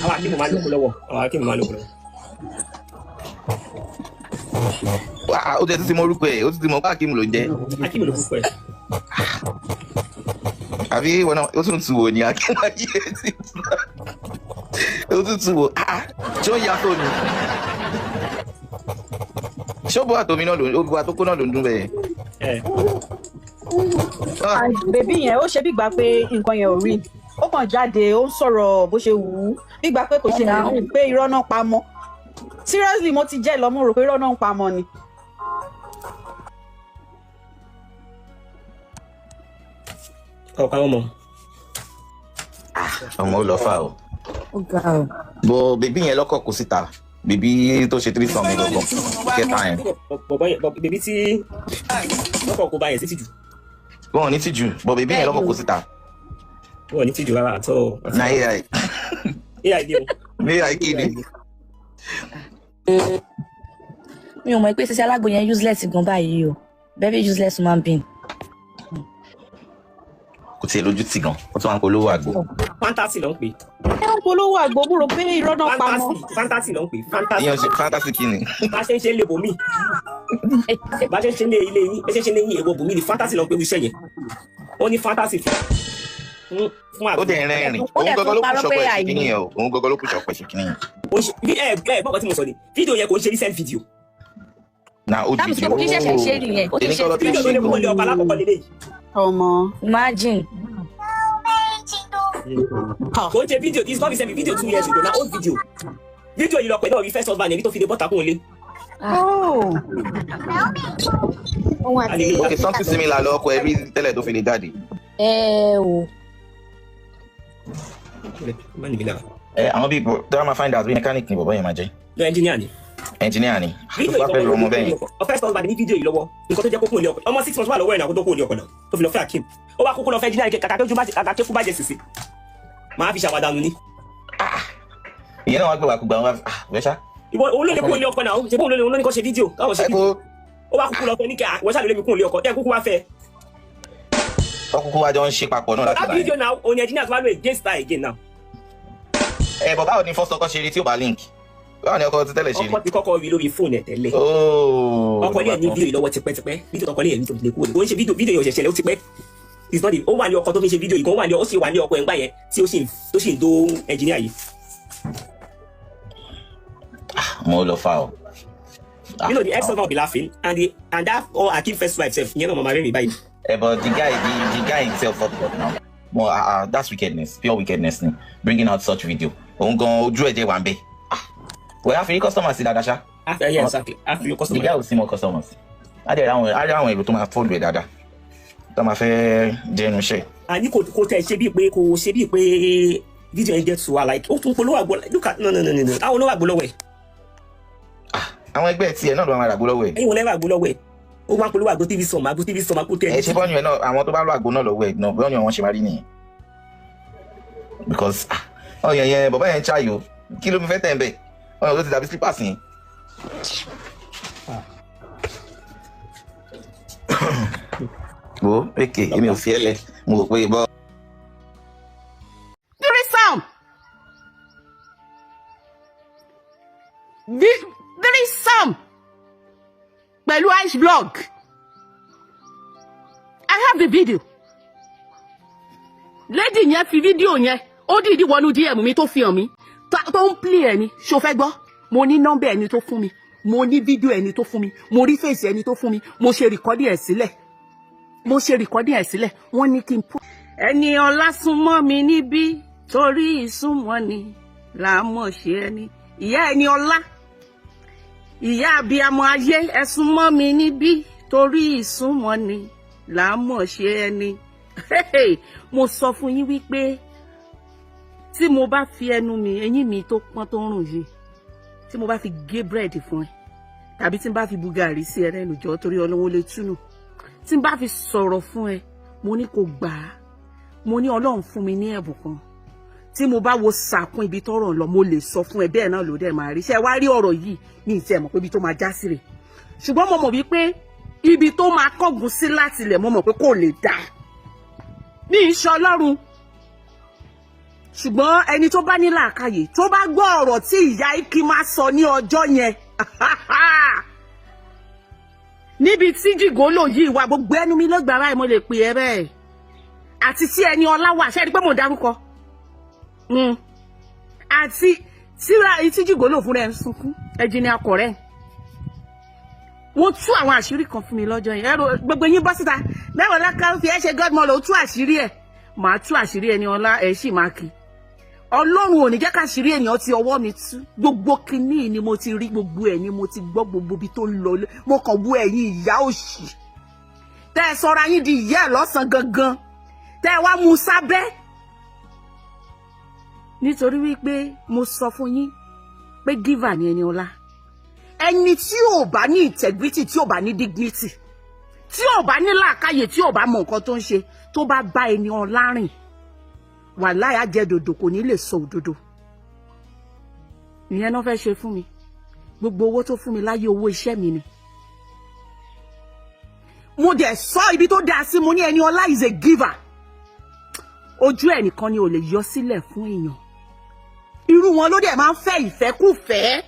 Àwọn Akeem máa lóko lọ́wọ́, àwọn Akeem máa lóko lọ́wọ́. Ah, ó ti mọ orúkọ ẹ̀, ó ti mọ pé Akeem ló ń jẹ́. Akeem ló kúkọ ẹ̀. Àbí ìwọ náà ó tún tu wò ní Akeem ayé ti ó tún tu wò. Ah, ṣé ó ya tó ni? Ṣé ó bọ́ àtòmí náà ló ń ó àtòkó náà ló ń dún bẹ́ẹ̀? Bèbí yẹn ó ṣe bí gbà pé nǹkan yẹn ò rí, ó kàn jáde ó ń sọ̀rọ̀ bó ṣe wù ú, bí gbà pé kò ṣe rí pé irọ́ náà pa mọ́. Seriously, mo ti jẹ́ lọ, mo rò pé irọ́ náà ń pa mọ́ ni. Ọ̀pá ọmọ. Ọmọ ó lọ fà o. Ó ga o. Bọ bèbí yẹn lọ́kọ̀ kó síta, bèbí tó ṣe tírísàn mi gbọ̀ngàn kẹta yẹn. Bèbí tí lọ́kọ̀ kó bá yẹn sí tìjú. Wọn ò ní tìjú, bọ bèbí yẹn lọ́kọ̀ kó síta. Wọn ò ní tìjú rárá àtọ́. Na AI. AI ni o. AI kí ni? Mi ò mọ̀ pé Sisi Alágbo yẹn useless gan báyìí o, very useless human being. Kò tiẹ̀ lójú tì gan, ó tún wá ń polówó àgbo. Fantasy ló ń pè. Ẹ ń polówó àgbo, mo rò pé irọ́ náà pa mọ́. Fantasy ló ń pè. Fantasy. Ìyẹn ṣe fantasy kí ni? Bá ṣe ń ṣe ń lè bòmí. Bá ṣe ń ṣe ń lé ilé yín, bá ṣe ń ṣe ń lé yín èwo bòmí ni fantasy ló ń pè iṣẹ́ yẹn. Ó ní fantasy fún àgbo. Ó dẹ̀ rẹ́rìn. Òun gọ́gọ́ ló kù ṣọpọ̀ ẹ̀ṣẹ̀ kìíní yẹn o. Òun gọ́gọ́ ló kù ṣọpọ̀ ẹ̀ṣẹ̀ kìíní yẹn. Ẹ gbọ́dọ̀ tí mo sọ ni, fídíò yẹn kò ń ṣe recent video. Na old video. Kò kí ṣẹ̀ṣẹ̀ ṣe nìyẹn. Ó ti ṣe fídíò tó lé kúrò lé ọba alákọ̀ọ́kọ́ lélẹ́yìí. Ọmọ. Imagine. Kò ń ṣe video, it's not recent video 2 years ago, na old video. Video yìí lọ pẹ̀lú ọ̀rí first husband ẹ̀rí tó fi lè bọ́ta kún un lé. Okay, something similar lọ ọkọ ẹbí tẹ́lẹ̀ tó fi lè jáde. Ẹ o. Ẹ àwọn bíi tó máa find out bí mechanic ni bọ̀bọ̀ yẹn máa jẹ́. No, engineer ni. Engineer ni. Tó bá fẹ́ lu ọmọ bẹ́ẹ̀ yẹn. First husband ní fídíò yìí lọ́wọ́, nǹkan tó jẹ́ kókó ní ọkọ ọmọ 6 months wà lọ́wọ́ ẹ̀ náà kó tó kó ní ọkọ náà tó fi lọ fẹ́ Akeem. Ó wá kókó lọ fẹ́ engineer kàkà kékú bàjẹ́ sèse. Màá fi ṣàwádànù ni. Ìyẹn náà wá gbé wàkúgbà wọn wẹ́ ṣá. Ìwọ olóòlè kúrò ní ọkọ náà, ṣe bóun ló ní kó ṣe fídíò káwọn ṣe fídíò. Ó wá kúkú lọ fẹ́ ní kí wọ́n ṣàlùlé mi kúrò ní ọkọ, ẹ̀ kúkú wá fẹ́. Ọkùnkùn wa jọ ń ṣe papọ̀ náà láti That video now, òní engineer tó wá lò against her again now. Ẹ bọ̀ báwo ni first ọkọ ṣe rí tí ò bá link? Báwo ni ọkọ ti tẹ́lẹ̀ ṣe rí? Ọkọ ti kọ́kọ́ rí lórí fóònù ẹ̀ tẹ́lẹ̀. Ọkọ ilé ẹ̀ ní fídíò lọ́wọ́ tipẹ́tipẹ́. Fídíò ọkọ ilé ẹ̀ ní tó lè kúrò. Kò ń ṣe fídíò, fídíò yẹn ò ṣẹ̀ṣẹ̀ lẹ́ ó tipẹ́. It's not the ó wà ní ọkọ tó fi ṣe fídíò yìí kan, ó wà ní ó sì wà ní ọkọ ẹ̀ ń gbà yẹn tí ó sì ń dó engineer yìí. Mo lọ fa o. You know the ex-husband will be laughing and the and that or Akeem first wife sef, ìyẹn náà màmá rẹ́rìn báyìí. But the guy, the guy himself fucked up now. Well, that's wickedness, pure wickedness ni. Bringing out such video. Òun gan ojú ẹ̀jẹ̀ wà ń bẹ̀. Well, a fi rí customers sí dáadáa ṣá. Yeah, exactly. A fi rí customers. The guy will see more customers. A dẹ̀ rí àwọn èrò tó máa follow ẹ̀ dáadáa. Tó máa fẹ́ jẹnu iṣẹ́. Àní kò tẹ̀ ṣe bíi pé kò ṣe bíi pé video yẹn get to her like ó tún polówó àgbo, look at no. Àwọn olówó àgbo lọ́wọ́ ẹ̀. Àwọn ẹgbẹ́ tiẹ̀ náà ló máa ràgbó lọ́wọ́ ẹ̀. Ẹ̀yin wọn lẹ́rọ àgbo lọ́wọ́ ẹ̀. Ó wá polówó àgbo TV sọ̀mù, àgbo TV sọ̀mù, àgbo tẹ̀. Ẹ ṣe bọ́ọ̀nù ẹ̀ náà, àwọn tó bá lọ àgbo náà lọ́wọ́ ẹ̀ náà bọ́ọ̀nù wọn ṣe máa rí nìyẹn. Because ọyàn yẹn bàbá yẹn ń ṣàyò, kí ló fi fẹ́ tẹ̀ ń bẹ̀? Ọyàn tó ti dàbí slippers yẹn. Wo èké èmi ò fi ẹ́ lẹ̀, mo rò pé bọ́. Threesome. Threesome pẹ̀lú ice blog. I have the video. Lady yẹn fi fídíò yẹn, ó dìídì wọnú DM mi tó fi hàn mí, tó ń play ẹni, ṣó fẹ́ gbọ́? Mo ní nọ́mbà ẹni tó fún mi, mo ní fídíò ẹni tó fún mi, mo rí fèsì ẹni tó fún mi, mo ṣe rìkọ́dì ẹ̀ sílẹ̀. Mo ṣe rìkọ́dì ẹ̀ sílẹ̀, wọ́n ní kí n put. Ẹni ọlá súnmọ́ mi níbí torí ìsúnmọ́ ni là á mọ̀ ṣe ẹni. Ìyá ẹni ọlá, ìyá abiyamọ ayé, ẹ súnmọ́ mi níbí torí ìsúnmọ́ ni là á mọ̀ ṣe ẹni. Mo sọ fún yín wípé tí mo bá fi ẹnu mi, eyín mi tó pọ́n tó ń rùn yìí, tí mo bá fi gé búrẹ́dì fún ẹ, tàbí tí n bá fi bu gàrí sí ẹ lẹ́nu jọ torí ọlọ́wọ́ lè túnú, tí n bá fi sọ̀rọ̀ fún ẹ, mo ní kò gbà á, mo ní Ọlọ́run fún mi ní ẹ̀bùn kan. Tí mo bá wo sàkún ibi tọ́rọ̀ lọ, mo lè sọ fún ẹ bẹ́ẹ̀ náà ló dẹ̀ máa rí. Ṣé wá rí ọ̀rọ̀ yìí ní ìtì ẹ̀ mọ̀ pé ibi tó máa já sí rè. Ṣùgbọ́n mo mọ̀ wípé Ibi tó máa kọ́gun sí láti ilẹ̀, mo mọ̀ pé kò lè dáa. Mi ń ṣe Ọlọ́run, ṣùgbọ́n ẹni tó bá ní làákàyè, tó bá gbọ́ ọ̀rọ̀ tí ìyá Ikima sọ ní ọjọ́ yẹn níbi tí Gigolo yìí wà, gbogbo ẹnu mi ló gbàrà ẹ̀, mo lè pè é bẹ́ẹ̀, àti tí ẹni ọlá wà, ṣe é rí pé mò ń dárúkọ àti tíra tí Gigolo fúnra ẹ̀ ń sunkún. Ẹ̀jìn akọ̀rẹ́ wọ́n tú àwọn àṣírí kan fún mi lọ́jọ́ yẹn. Ẹ̀rọ gbogbo yín bọ́ síta mẹ́wàá lákàá fi ẹ́ ṣe godmother, ó tú àṣírí ẹ̀, màá tú àṣírí ẹni ọlá ẹ̀ sì máa kí. Ọlọ́run ò ní jẹ́ káṣírí ènìyàn ti ọwọ́ mi tú. Gbogbo kinní ni mo ti rí, gbogbo ẹ̀ ni mo ti gbọ́, gbogbo ibi tó ń lọ. Mo kàn wú ẹ̀yin ìyá òṣì tẹ́ ẹ sọra yín di ìyá ẹ̀ lọ́sàn-án gangan, tẹ́ ẹ wá mú sábẹ́, nítorí wípé mo sọ fún yín pé giver ni ẹni ọlá. Ẹni tí ò bá ní integrity, tí ò bá ní dignity, tí ò bá ní làákàyè, tí ò bá mọ nǹkan tó ń ṣe, tó bá bá ẹni ọlá rìn, wàláhì, á jẹ dòdò, kò ní lè sọ òdodo. Ìyẹn náà fẹ́ ṣe fún mi. Gbogbo owó tó fún mi láyé, owó iṣẹ́ mi ni. Mo dẹ̀ sọ ibi tó dáa sí, mo ní ẹni ọlá is a giver. Ojú ẹ̀ nìkan ni ò lè yọ sílẹ̀ fún èèyàn. Irú wọn ló dẹ̀ máa ń fẹ́ ìfẹ́kùfẹ́.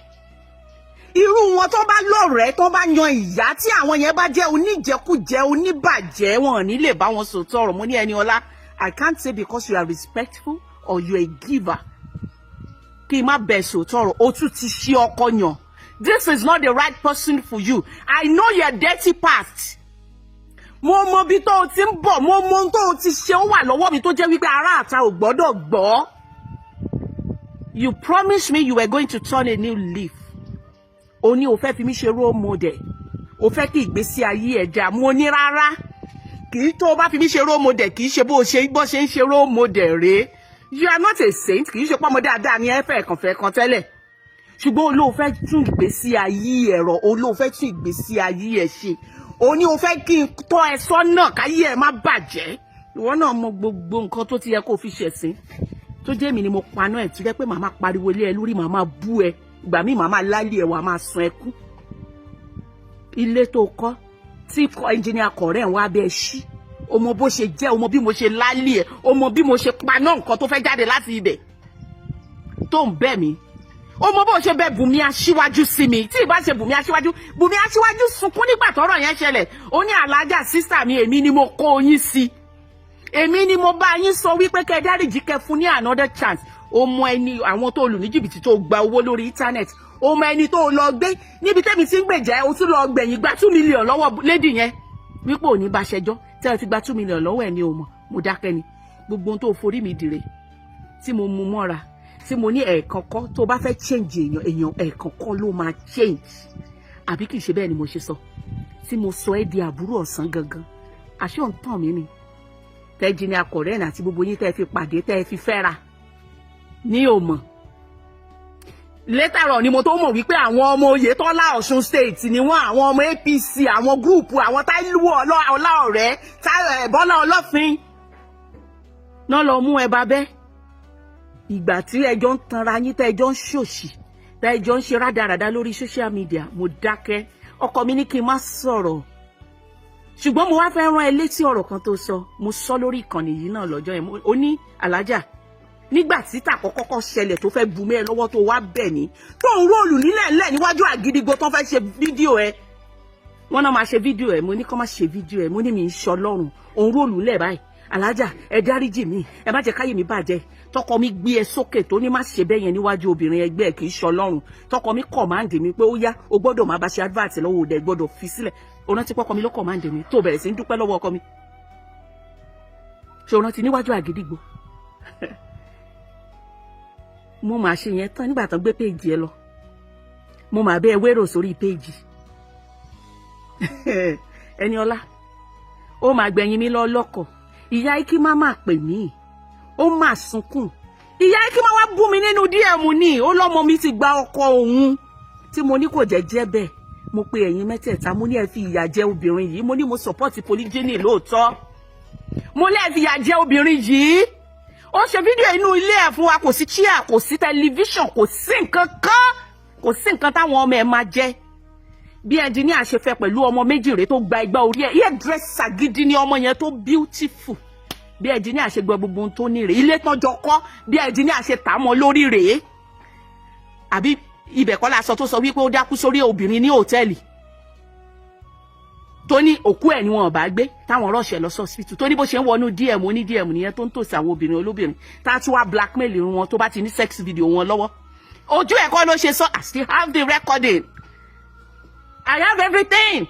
Irú wọn tó bá lọ́rẹ̀ẹ́, tó bá yan ìyá, tí àwọn yẹn bá jẹ́ oníjẹkújẹ, oníbàjẹ́, wọn ò ní lè bá wọn sòótọ́ ọ̀rọ̀. Mo ní ẹni ọlá, I can't say because you are respectful or you are a giver, kí n má bẹ̀ sòótọ́ ọ̀rọ̀. O tún ti ṣí ọkọ yàn. This is not the right person for you. I know your dirty past. Mo mọ ibi tó o ti ń bọ̀, mo mọ ohun tó o ti ṣe. Ó wà lọ́wọ́ mi tó jẹ́ wípé ará àta ò gbọ́dọ̀ gbọ́. You promised me you were going to turn a new leaf. O ní o fẹ́ fi mí ṣe role model, o fẹ́ kí ìgbésí ayé ẹ̀ dà. Mo ní rárá, kì í tó o bá fi mí ṣe role model, kì í ṣe bó o ṣe bó ṣe ń ṣe role model rèé. You are not a saint. Kì í ṣe pọ́nmọ dáadáa ní ẹ fẹ́ kàn fẹ́ kan tẹ́lẹ̀, ṣùgbọ́n olóò fẹ́ tún ìgbésí ayé ẹ̀rọ, olóò fẹ́ tún ìgbésí ayé ẹ̀ ṣe. O ní o fẹ́ kí n tọ́ ẹ sọ́nà káyé ẹ má bàjẹ́. Ìwọ náà mọ gbogbo nǹkan tó ti yẹ kó o fi ṣẹ̀sín, tó jẹ́ èmi ni mo paná ẹ̀, tó jẹ́ pé màá máa pariwo lé ẹ lórí, màá máa bú ẹ, ìgbà míì màá máa lálé ẹ, wàá máa sun ẹkú. Ilé tó kọ́ tí ẹnjìnìà kọ̀rẹ́ ń wá bẹ́ẹ̀ ṣí, o mọ bó ṣe jẹ́, o mọ bí mo ṣe lálé ẹ, o mọ bí mo ṣe paná nǹkan tó fẹ́ jáde láti ibẹ̀ tó ń bẹ̀ mí, o mọ bó ṣe bẹ Bùnmi Aṣíwájú sí mi. Tí ìbá ṣe Bùnmi Aṣíwájú, Bùnmi Aṣíwájú sunkún nígbà tọ́rọ̀ yẹn ṣẹlẹ̀. Ó ní, "Alájà, sister mi, èmi ni mo kó yín sí, èmi ni mo bá yín sọ wípé kẹ́ dáríjì, kẹ́ fún ní another chance." O mọ ẹni àwọn tó lù ní jìbìtì, tó gba owó lórí internet. O mọ ẹni tó lọ gbé níbi tẹ́mi tí ń gbèjẹ́. O tún lọ gbẹ̀yìn gba 2 million lọ́wọ́ lady yẹn, wípé òní bá ṣẹjọ́ tẹ́ ẹ fi gba 2 million lọ́wọ́ ẹ̀ ní. O mọ̀ mo dákẹ́ ni. Gbogbo ohun tó forí mi dìre tí mo mú mọ́ra, tí mo ní ẹ̀ẹ̀kan kọ́, tó bá fẹ́ change èèyàn, èèyàn ẹ̀ẹ̀kan kọ́ ló máa change. Àbí kì í ṣe bẹ́ẹ̀ ni mo ṣe sọ, tí mo sọ ẹ́ di àbúrò ọ̀sán gangan? Àṣé òun tàn mí ni? Tẹ́jì ní akọ̀rẹ́ àti gbogbo yín tẹ́ fi pàdé, tẹ́ fi fẹ́ra ní òmọ̀. Later on ni mo tó mọ̀ wípé àwọn ọmọ Oyètọ́lá Ọ̀ṣun State ni wọ́n, àwọn ọmọ APC, àwọn group àwọn Táíwò Ọláọ̀rẹ́, Bọ́lá Ọlọ́fin náà lọ mú ẹ bá bẹ́. Ìgbà tí ẹjọ́ ń tanra yín, tẹ́ ẹjọ́ ń ṣòṣì, tẹ́ ẹjọ́ ń ṣe rádaràda lórí social media, mo dákẹ́. Ọkọ mi ní kí n má sọ̀rọ̀, ṣùgbọ́n mo wá fẹ́ rán ẹ létí ọ̀rọ̀ kan tó sọ. Mo sọ lórí ìkànnì yìí náà lọ́jọ́ yẹn. Ó ní, "Alájà, nígbà tí tàkọ́kọ́ kọ́ ṣẹlẹ̀, tó fẹ́ bu mẹ́ ẹ lọ́wọ́, tó wá bẹ̀ ní, tó ń roll nílẹ̀ ńlẹ̀ níwájú àgídígbò, tó fẹ́ ṣe fídíò ẹ, wọ́n náà máa ṣe fídíò ẹ." Mo ní kó má ṣe fídíò ẹ. Mo ní mi ń ṣọ lọ́rùn òun roll ńlẹ̀ báyìí, "Alájà, ẹ dáríjì mi, ẹ má jẹ́ káyé mi bàjẹ́." Tọkọ mi gbé ẹ sókè, tó ní má ṣe bẹ́ẹ̀ yẹn níwájú obìnrin ẹgbẹ́ ẹ, kì í ṣọlọ́run. Tọkọ mi command mi pé ó yá, o gbọ́dọ̀ máa bá ṣe advert lọ́wọ́, òde gbọ́dọ̀ fi sílẹ̀. O rántí pọ́kọ mi ló command mi, tó bẹ̀rẹ̀ sí ń dúpẹ́ lọ́wọ́ ọkọ mi? Ṣé o rántí níwájú àgídìgbò? Mo máa ṣe yẹn tán nígbà tán gbé péèjì ẹ lọ, mo máa bẹ́ẹ̀ wérò sórí péèjì ẹni ọlá. Ó máa gbẹ̀yìn mi lọ lọ́kọ̀. Ìyá ikí má máa pè mí, ó máa sunkún. Ìyá ikí má wá bú mi nínú DM ní ó lọ́mọ mi ti gba ọkọ òun, tí mo ní kò jẹ́ jẹ́ bẹ́ẹ̀. Mo pe ẹ̀yin mẹ́tẹ̀ẹ̀ta, mo ní ẹ fi ìyà jẹ obìnrin yìí. Mo ní mo support polygyny lóòótọ́. Mo ní ẹ fi ìyà jẹ obìnrin yìí. Ó ṣe fídíò inú ilé ẹ̀ fún wa, kò sí chair, kò sí tẹlifíṣàn, kò sí nǹkan kan, kò sí nǹkan táwọn ọmọ ẹ̀ máa jẹ. Bí ẹnjìníà ṣe fẹ́ pẹ̀lú ọmọ méjì rèé, tó gba igba orí ẹ̀, hairdresser gidi ni ọmọ yẹn, tó beautiful. Bí ẹnjìníà ṣe gbọ́ gbogbo ohun tó ní rèé, ilé tán jọ kọ́, bí ẹnjìníà ṣe tà á mọ́ lórí rèé. Àbí ibẹ̀ kọ́ la sọ tó sọ wípé ó dákú sórí obìnrin ní hòtẹ́ẹ̀lì, tó ní òkú ẹ̀ ni wọn ò bá gbé, táwọn rush ẹ̀ lọ sí hospital, tó ní bó ṣe ń wọnú DM oní DM nìyẹn, tó ń tòsí àwọn obìnrin olóbìnrin, tá a tún wá blackmail wọn tó bá ti ní sex video wọn lọ́wọ́? Ojú ẹ̀ kọ́ ló ṣe sọ. I still have the recording, I have everything.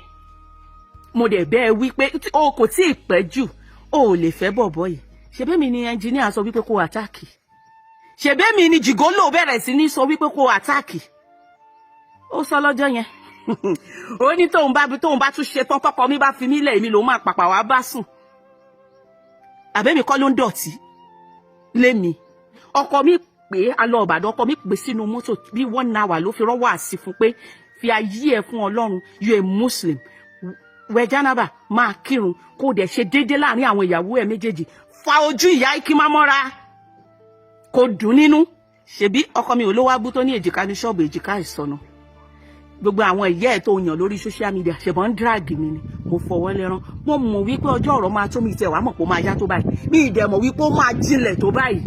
Mo dẹ̀ bẹ́ẹ̀ wí pé o kò tí ì pẹ́ jù, o ò lè fẹ́ bọ̀bọ̀ yìí. Ṣebí mi ni ẹnjìníà sọ wípé kó attack? Ṣebí mi ni gigolo bẹ̀rẹ̀ sí ní sọ wípé kó attack? Ó sọ lọ́jọ́ yẹn, ó ní tóun bá tún ṣe tán, tọkọ mi bá fi mí lẹ̀, èmi lòun máa pàpà wá bá sùn. Àbẹ́mi kọ́ ló ń dọ̀tí lémi? Ọkọ mi pé a lọ Ìbàdàn, ọkọ mi pè sínú mọ́tò bí one hour, ló fi rọ́wọ́ àsì fún pé fi ayé ẹ̀ fún Ọlọ́run. You a Muslim, wẹ̀ jánábà, máa kírun, kó o dẹ̀ ṣe déédéé láàrin àwọn ìyàwó ẹ̀ méjèèjì. Fa ojú ìyá ikí má mọ́ra, kò dùn nínú. Ṣebí ọkọ mi ò ló wá bú tó ní èjìká ní ṣọ́ọ̀bù, èjìká ìsọnù. Gbogbo àwọn ìyá ẹ̀ tó yàn lórí social media, ṣẹ̀bọ̀n ń drag mi ni. Mo fọwọ́ lẹ́rán, mo mọ̀ wípé ọjọ́ ọ̀rọ̀ máa tó mi tẹ̀ wá mọ̀ pé ó máa yá tó báyìí. Mi ì dẹ̀ mọ̀ wípé ó máa jinlẹ̀ tó báyìí.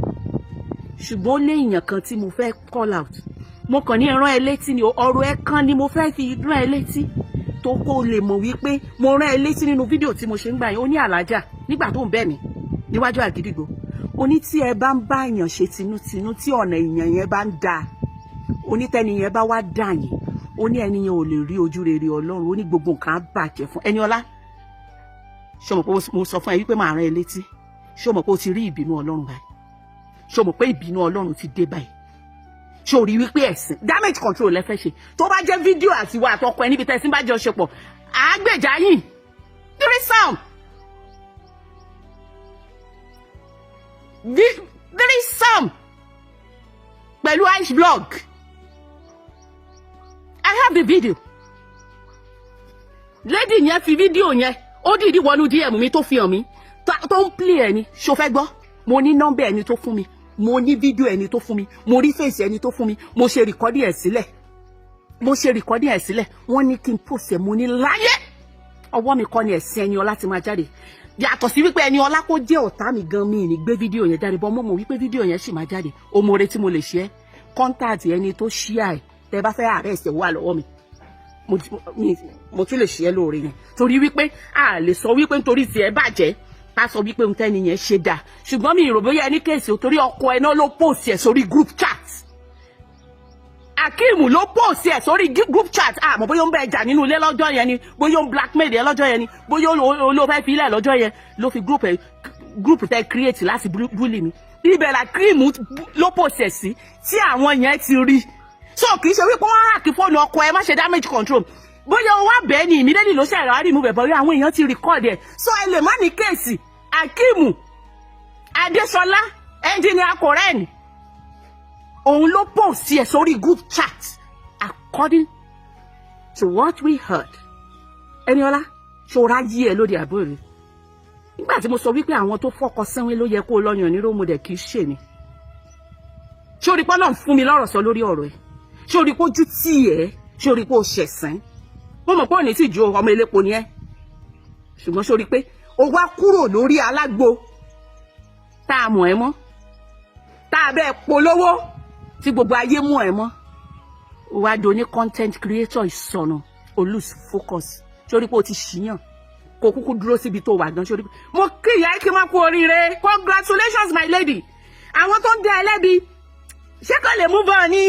Ṣùgbọ́n ó lé èèyàn kan tí mo fẹ́ call out. Mo kàn ní rán ẹ létí ni, ọ̀rọ̀ ẹ kan ni mo fẹ́ fi rán ẹ létí, tó kó lè mọ̀ wípé mo rán ẹ létí nínú fídíò tí mo ṣe ń gbà yẹn. Ó ní àlájà nígbà tó ń bẹ̀ mí níwájú àgídìgbò, ó ní tí ẹ bá ń bá èèyàn ṣe tinútinú, tí ọ̀nà èèyàn yẹn bá ń da, onítẹ́ni yẹn bá wá dà yín, ó ní ẹni yẹn ò lè rí ojú rere Ọlọ́run. Ó ní gbogbo nǹkan á bàjẹ́ fún ẹni ọlá. Ṣé o mọ̀ pé mo sọ fún ẹ wípé màá rán ẹ létí? Ṣé o mọ̀ pé o ti rí ìbínú Ọlọ́run báyìí? Ṣé o mọ̀ pé ìbínú Ọlọ́run ti dé báyìí? Ṣé o rí wípé ẹ̀sìn damage control lẹ fẹ́ ṣe? Tó bá jẹ́ fídíò àti ìwà àtọkọ ẹ níbi tẹ́sí bá jọ ṣe pọ̀, àágbèjà yìí threesome, threesome pẹ̀lú ice blog. I have the video. Lady yẹn fi fídíò yẹn, ó dìídì wọnú DM mi tó fi hàn mí, tó ń play ẹ ni. Ṣo fẹ́ gbọ́? Mo ní nọ́mbà ẹni tó fún mi, mo ní fídíò ẹni tó fún mi, mo rí face ẹni tó fún mi. Mo ṣe record ẹ̀ sílẹ̀, mo ṣe record ẹ̀ sílẹ̀. Wọ́n ní kí n post ẹ̀, mo ní láyé, ọwọ́ mi kọ́ ni ẹ̀sìn ẹni ọlá ti máa jáde. Yàtọ̀ sí wípé ẹni ọlá kó jẹ́ ọ̀tá mi gan, mi ní gbé fídíò yẹn jáde bọ́. Mo mọ̀ wípé fídíò yẹn sì máa jáde. O mo retí mo lè ṣe é. Contact ẹni tó ṣíà ẹ̀, tẹ́ bá fẹ́ arrest ẹ̀, wà lọ́wọ́ mi. Mo tún lè ṣe é lóore yẹn, torí wípé a lè sọ wípé nítorí tiẹ̀ bàjẹ́, ká sọ wípé ohun tẹ́ni yẹn ṣe dáa. Ṣùgbọ́n mi ìrò bóyá ẹni case o, torí ọkọ ẹ náà ló post ẹ̀ sórí group chat. Akeem ló post ẹ̀ sórí group chat. Àmọ́ bóyá ó ń bẹ ẹja nínú ilé lọ́jọ́ yẹn ni, bóyá ó ń blackmail ẹ lọ́jọ́ yẹn ni, bóyá ó ló fẹ́ fi ilẹ̀ lọ́jọ́ yẹn, ló fi group ẹ, group tẹ create láti bully mi, ibẹ̀ la Akeem ló post ẹ̀ sí, tí àwọn yẹn ti rí. So kì í ṣe wípé wọ́n hack fóònù ọkọ ẹ. Má ṣe damage control. Bóyá o wá bẹ́ẹ̀ ni, immediately ló ṣẹ̀rọ àrí mú bẹ̀ bọ́, àwọn èèyàn ti record ẹ̀. So ẹ lè má ní case. Akeem Adéṣọlá, engineer Koren, òun ló post ẹ̀ sórí group chat according to what we heard. Ẹniọlá, ṣọ́ra yí ẹ lóde àbúrò rẹ. Nígbà tí mo sọ wípé àwọn tó fọkọ sẹ́wọ́n ló yẹ kó lọ́yàn ní rómọdé, kì í ṣe mi. Ṣé o rí pé Ọlọ́run fún mi lọ́rọ̀ sọ lórí ọ̀rọ̀ ẹ̀? Ṣé o rí pé ojú tì ẹ́? Ṣé o rí pé o ṣẹ̀sán? Mo mọ̀ pé òní tí ju ọmọ elépo ni ẹ́, ṣùgbọ́n ṣé o rí pé o wá kúrò lórí alágbo tá a mọ̀ ẹ́ mọ́, tá a bẹ́ẹ̀ polówó tí gbogbo ayé mọ̀ ẹ́ mọ́, o wá do ní content creator ìsọnù, o lose focus. Ṣé o rí pé o ti ṣìyàn? Kò kúkú dúró síbi tó wà gan. Ṣé o rí pé mo kí ìyá kí n má kú oríire? Congratulations, my lady. Àwọn tó ń dá ẹ lẹ́bi, ṣé kò lè move on ni?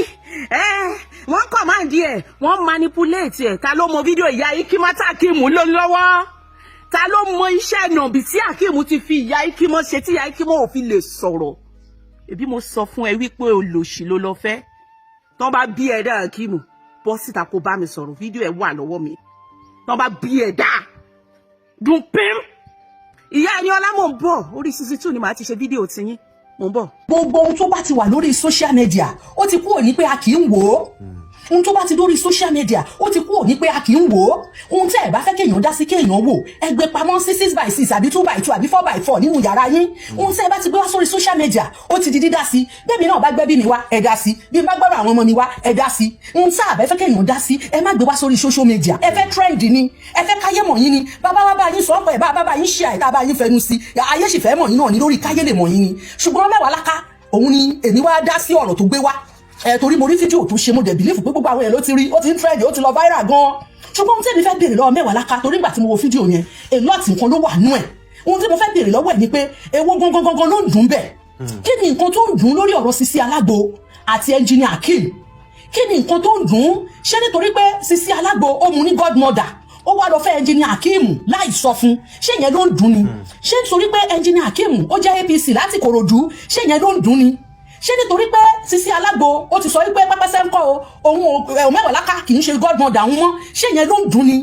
Wọ́n command ẹ̀, wọ́n manipulate ẹ̀. Ta ló mọ fídíò ìyá Ikimata Akeem ló lọ́wọ́? Ta ló mọ iṣẹ́ nàbì tí Akeem ti fi ìyá Ikimọ ṣe, tí ìyá Ikimọ ò fi lè sọ̀rọ̀? Ẹbí mo sọ fún ẹ wípé olòṣì ló lọ fẹ́. Tọ́ bá bí ẹ dá, Akeem, bọ́ síta kó bá mi sọ̀rọ̀. Fídíò ẹ wà lọ́wọ́ mi. Tọ́ bá bí ẹ dá dùn pín. Ìyá ẹni ọlá, mò ń bọ̀. Orí 62 ni màá ti ṣe fídíò tiyín. Mò ń bọ̀. Gbogbo ohun tó bá ti wà lórí social media, ó ti kúrò ní pé a kì í wò ó. Ohun tó bá ti dórí social media, ó ti kú òní pé a kì í wò ó. Ohun tẹ́ ẹ̀ bá fẹ́ kéèyàn dá sí, kéèyàn wò, ẹ gbé pamọ́ sí 6 by 6 àbí 2 by 2 àbí 4 by 4 nínú yàrá yín. Ohun tẹ́ ẹ bá ti gbé wá sórí social media, ó ti di dídá sí. Bẹ́ẹ̀ náà bá gbẹ́ bí mi wá, ẹ dá sí. Bí n bá gbọ́rọ̀ àwọn ọmọ mi wá, ẹ dá sí. Ohun tá a bá fẹ́ kéèyàn dá sí, ẹ má gbé wá sórí social media. Ẹ fẹ́ trend ni, ẹ fẹ́ káyé mọ̀ yín ni. Bàbá wa bá yín sọ pé bàbá bá yín ṣe àìtá bá yín fẹnu sí, ayé sì fẹ́ mọ̀ yín náà ní lórí káyé lè mọ̀ yín ni. Ṣùgbọ́n mẹ́wàá láká òun ni èmi wá dá sí ọ̀rọ̀ tó gbé wá ẹ, torí mo rí fídíò tó ṣe, mo dẹ̀ believe pé gbogbo àwọn èèyàn ló ti rí, ó ti ń trend, ó ti lọ viral gan. Ṣùgbọ́n ohun tí èmi fẹ́ béèrè lọ́wọ́ mẹ́wàá láká, torí ìgbà tí mo wo fídíò yẹn, a lot nǹkan ló wà nú ẹ̀. Ohun tí mo fẹ́ béèrè lọ́wọ́ ẹ̀ ni pé, èwo gangan gangan ló ń dùn bẹ́ẹ̀? Kí ni nǹkan tó ń dùn lórí ọ̀rọ̀ Sisi Alágbo àti engineer Akeem? Kí ni nǹkan tó ń dùn? Ṣé nítorí pé Sisi Alágbo ó mu ní godmother, ó wá lọ fẹ́ engineer Akeem láì sọ fún, ṣé ìyẹn ló ń dùn ni? Ṣé nítorí pé engineer Akeem ó jẹ́ APC láti Kòròdú, ṣé ìyẹn ló ń dùn ni? Ṣé nítorí pé Sisi Alágbo ó ti sọ wípé pápẹ́sẹ́ ń kọ́ o, òun ẹ̀ mẹ́wàá láká kì í ṣe godmother òun mọ́, ṣé ìyẹn ló ń dùn ni?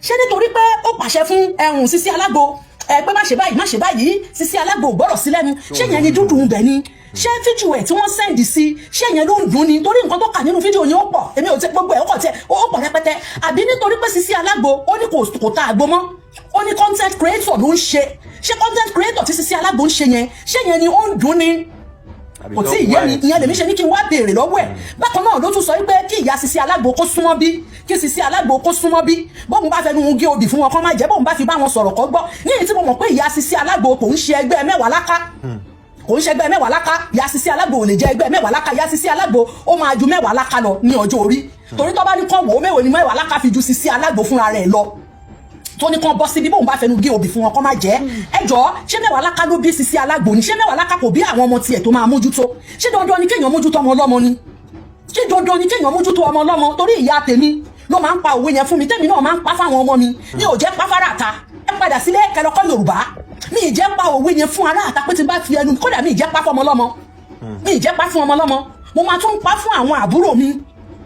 Ṣé nítorí pé ó pàṣẹ fún ẹ̀hún Sisi Alágbo ẹ pé má ṣe báyìí, má ṣe báyìí, Sisi Alágbo ò gbọ́rọ̀ sí lẹ́nu, ṣé ìyẹn ni dúdú ń bẹ̀ ni? Ṣé fídíò ẹ̀ tí wọ́n send sí, ṣé ìyẹn ló ń dùn ni? Torí nǹkan tó kà nínú fídíò yẹn ó pọ̀, èmi ò tẹ gbogbo ẹ̀, ó kọ̀ tẹ ó pọ̀ rẹpẹtẹ. Àbí nítorí pé Sisi Alágbo ó ní kò ta àgbo mọ́, ó ní content creator ló ń ṣe, ṣé content creator tí Sisi Alágbo ń ṣe yẹn, ṣé yẹn ni ó ń dùn ni? Kò tí ì yé mi. Ìyẹn lèmi ṣe ní kí n wá béèrè lọ́wọ́ ẹ̀. Bákan náà ló tún sọ wípé kí ìyá Sisi Alágbo kó súnmọ́ bí, kí Sisi Alágbo kó súnmọ́ bí, bóun bá fẹnu gé obì fún wọn kán má jẹ́, bóun bá fi bá wọn sọ̀rọ̀ kọ́ gbọ́. Ní èyí tí mo mọ̀ pé ìyá Sisi Alágbo kò ń ṣe ẹgbẹ́ mẹ́wàá láká, kò ń ṣe ẹgbẹ́ mẹ́wàá láká. Ìyá Sisi Alágbo ò lè jẹ́ ẹgbẹ́ mẹ́wàá láká. Ìyá Sisi Alágbo ó máa ju mẹ́wàá láká lọ ní ọjọ́ orí, torí tó bá ní kán wò ó, mẹ́wàá ni mẹ́wàá láká fi ju Sisi Alágbo fúnra rẹ̀ lọ, tó ní kán bọ́ síbi, bóun bá fẹnu gé obì fún wọn kán má jẹ́. Ẹ jọ̀ọ́, ṣé mẹ́wàá láká ló bí Sisi Alágbo ni? Ṣé mẹ́wàá láká kò bí àwọn ọmọ tiẹ̀ tó máa mójútó? Ṣé dandan ni kéèyàn mójútó ọmọ ọlọ́mọ ni? Ṣé dandan ni kéèyàn mójútó ọmọ ọlọ́mọ? Torí ìyá tèmi ló máa ń pa òwe yẹn fún mi, tèmi náà máa ń pa fáwọn ọmọ mi. Mi ò jẹ́ pa fárá ta. Ẹ padà sílé kẹlọkọ Yorùbá. Mi ì jẹ́ pa òwe yẹn fún ará àta pé tí n bá fi ẹnu kódà, mi ì jẹ́ pa fún ọmọ ọlọ́mọ, mi ì jẹ́ pa fún ọmọ ọlọ́mọ. Mo máa tún pa fún àwọn àbúrò mi.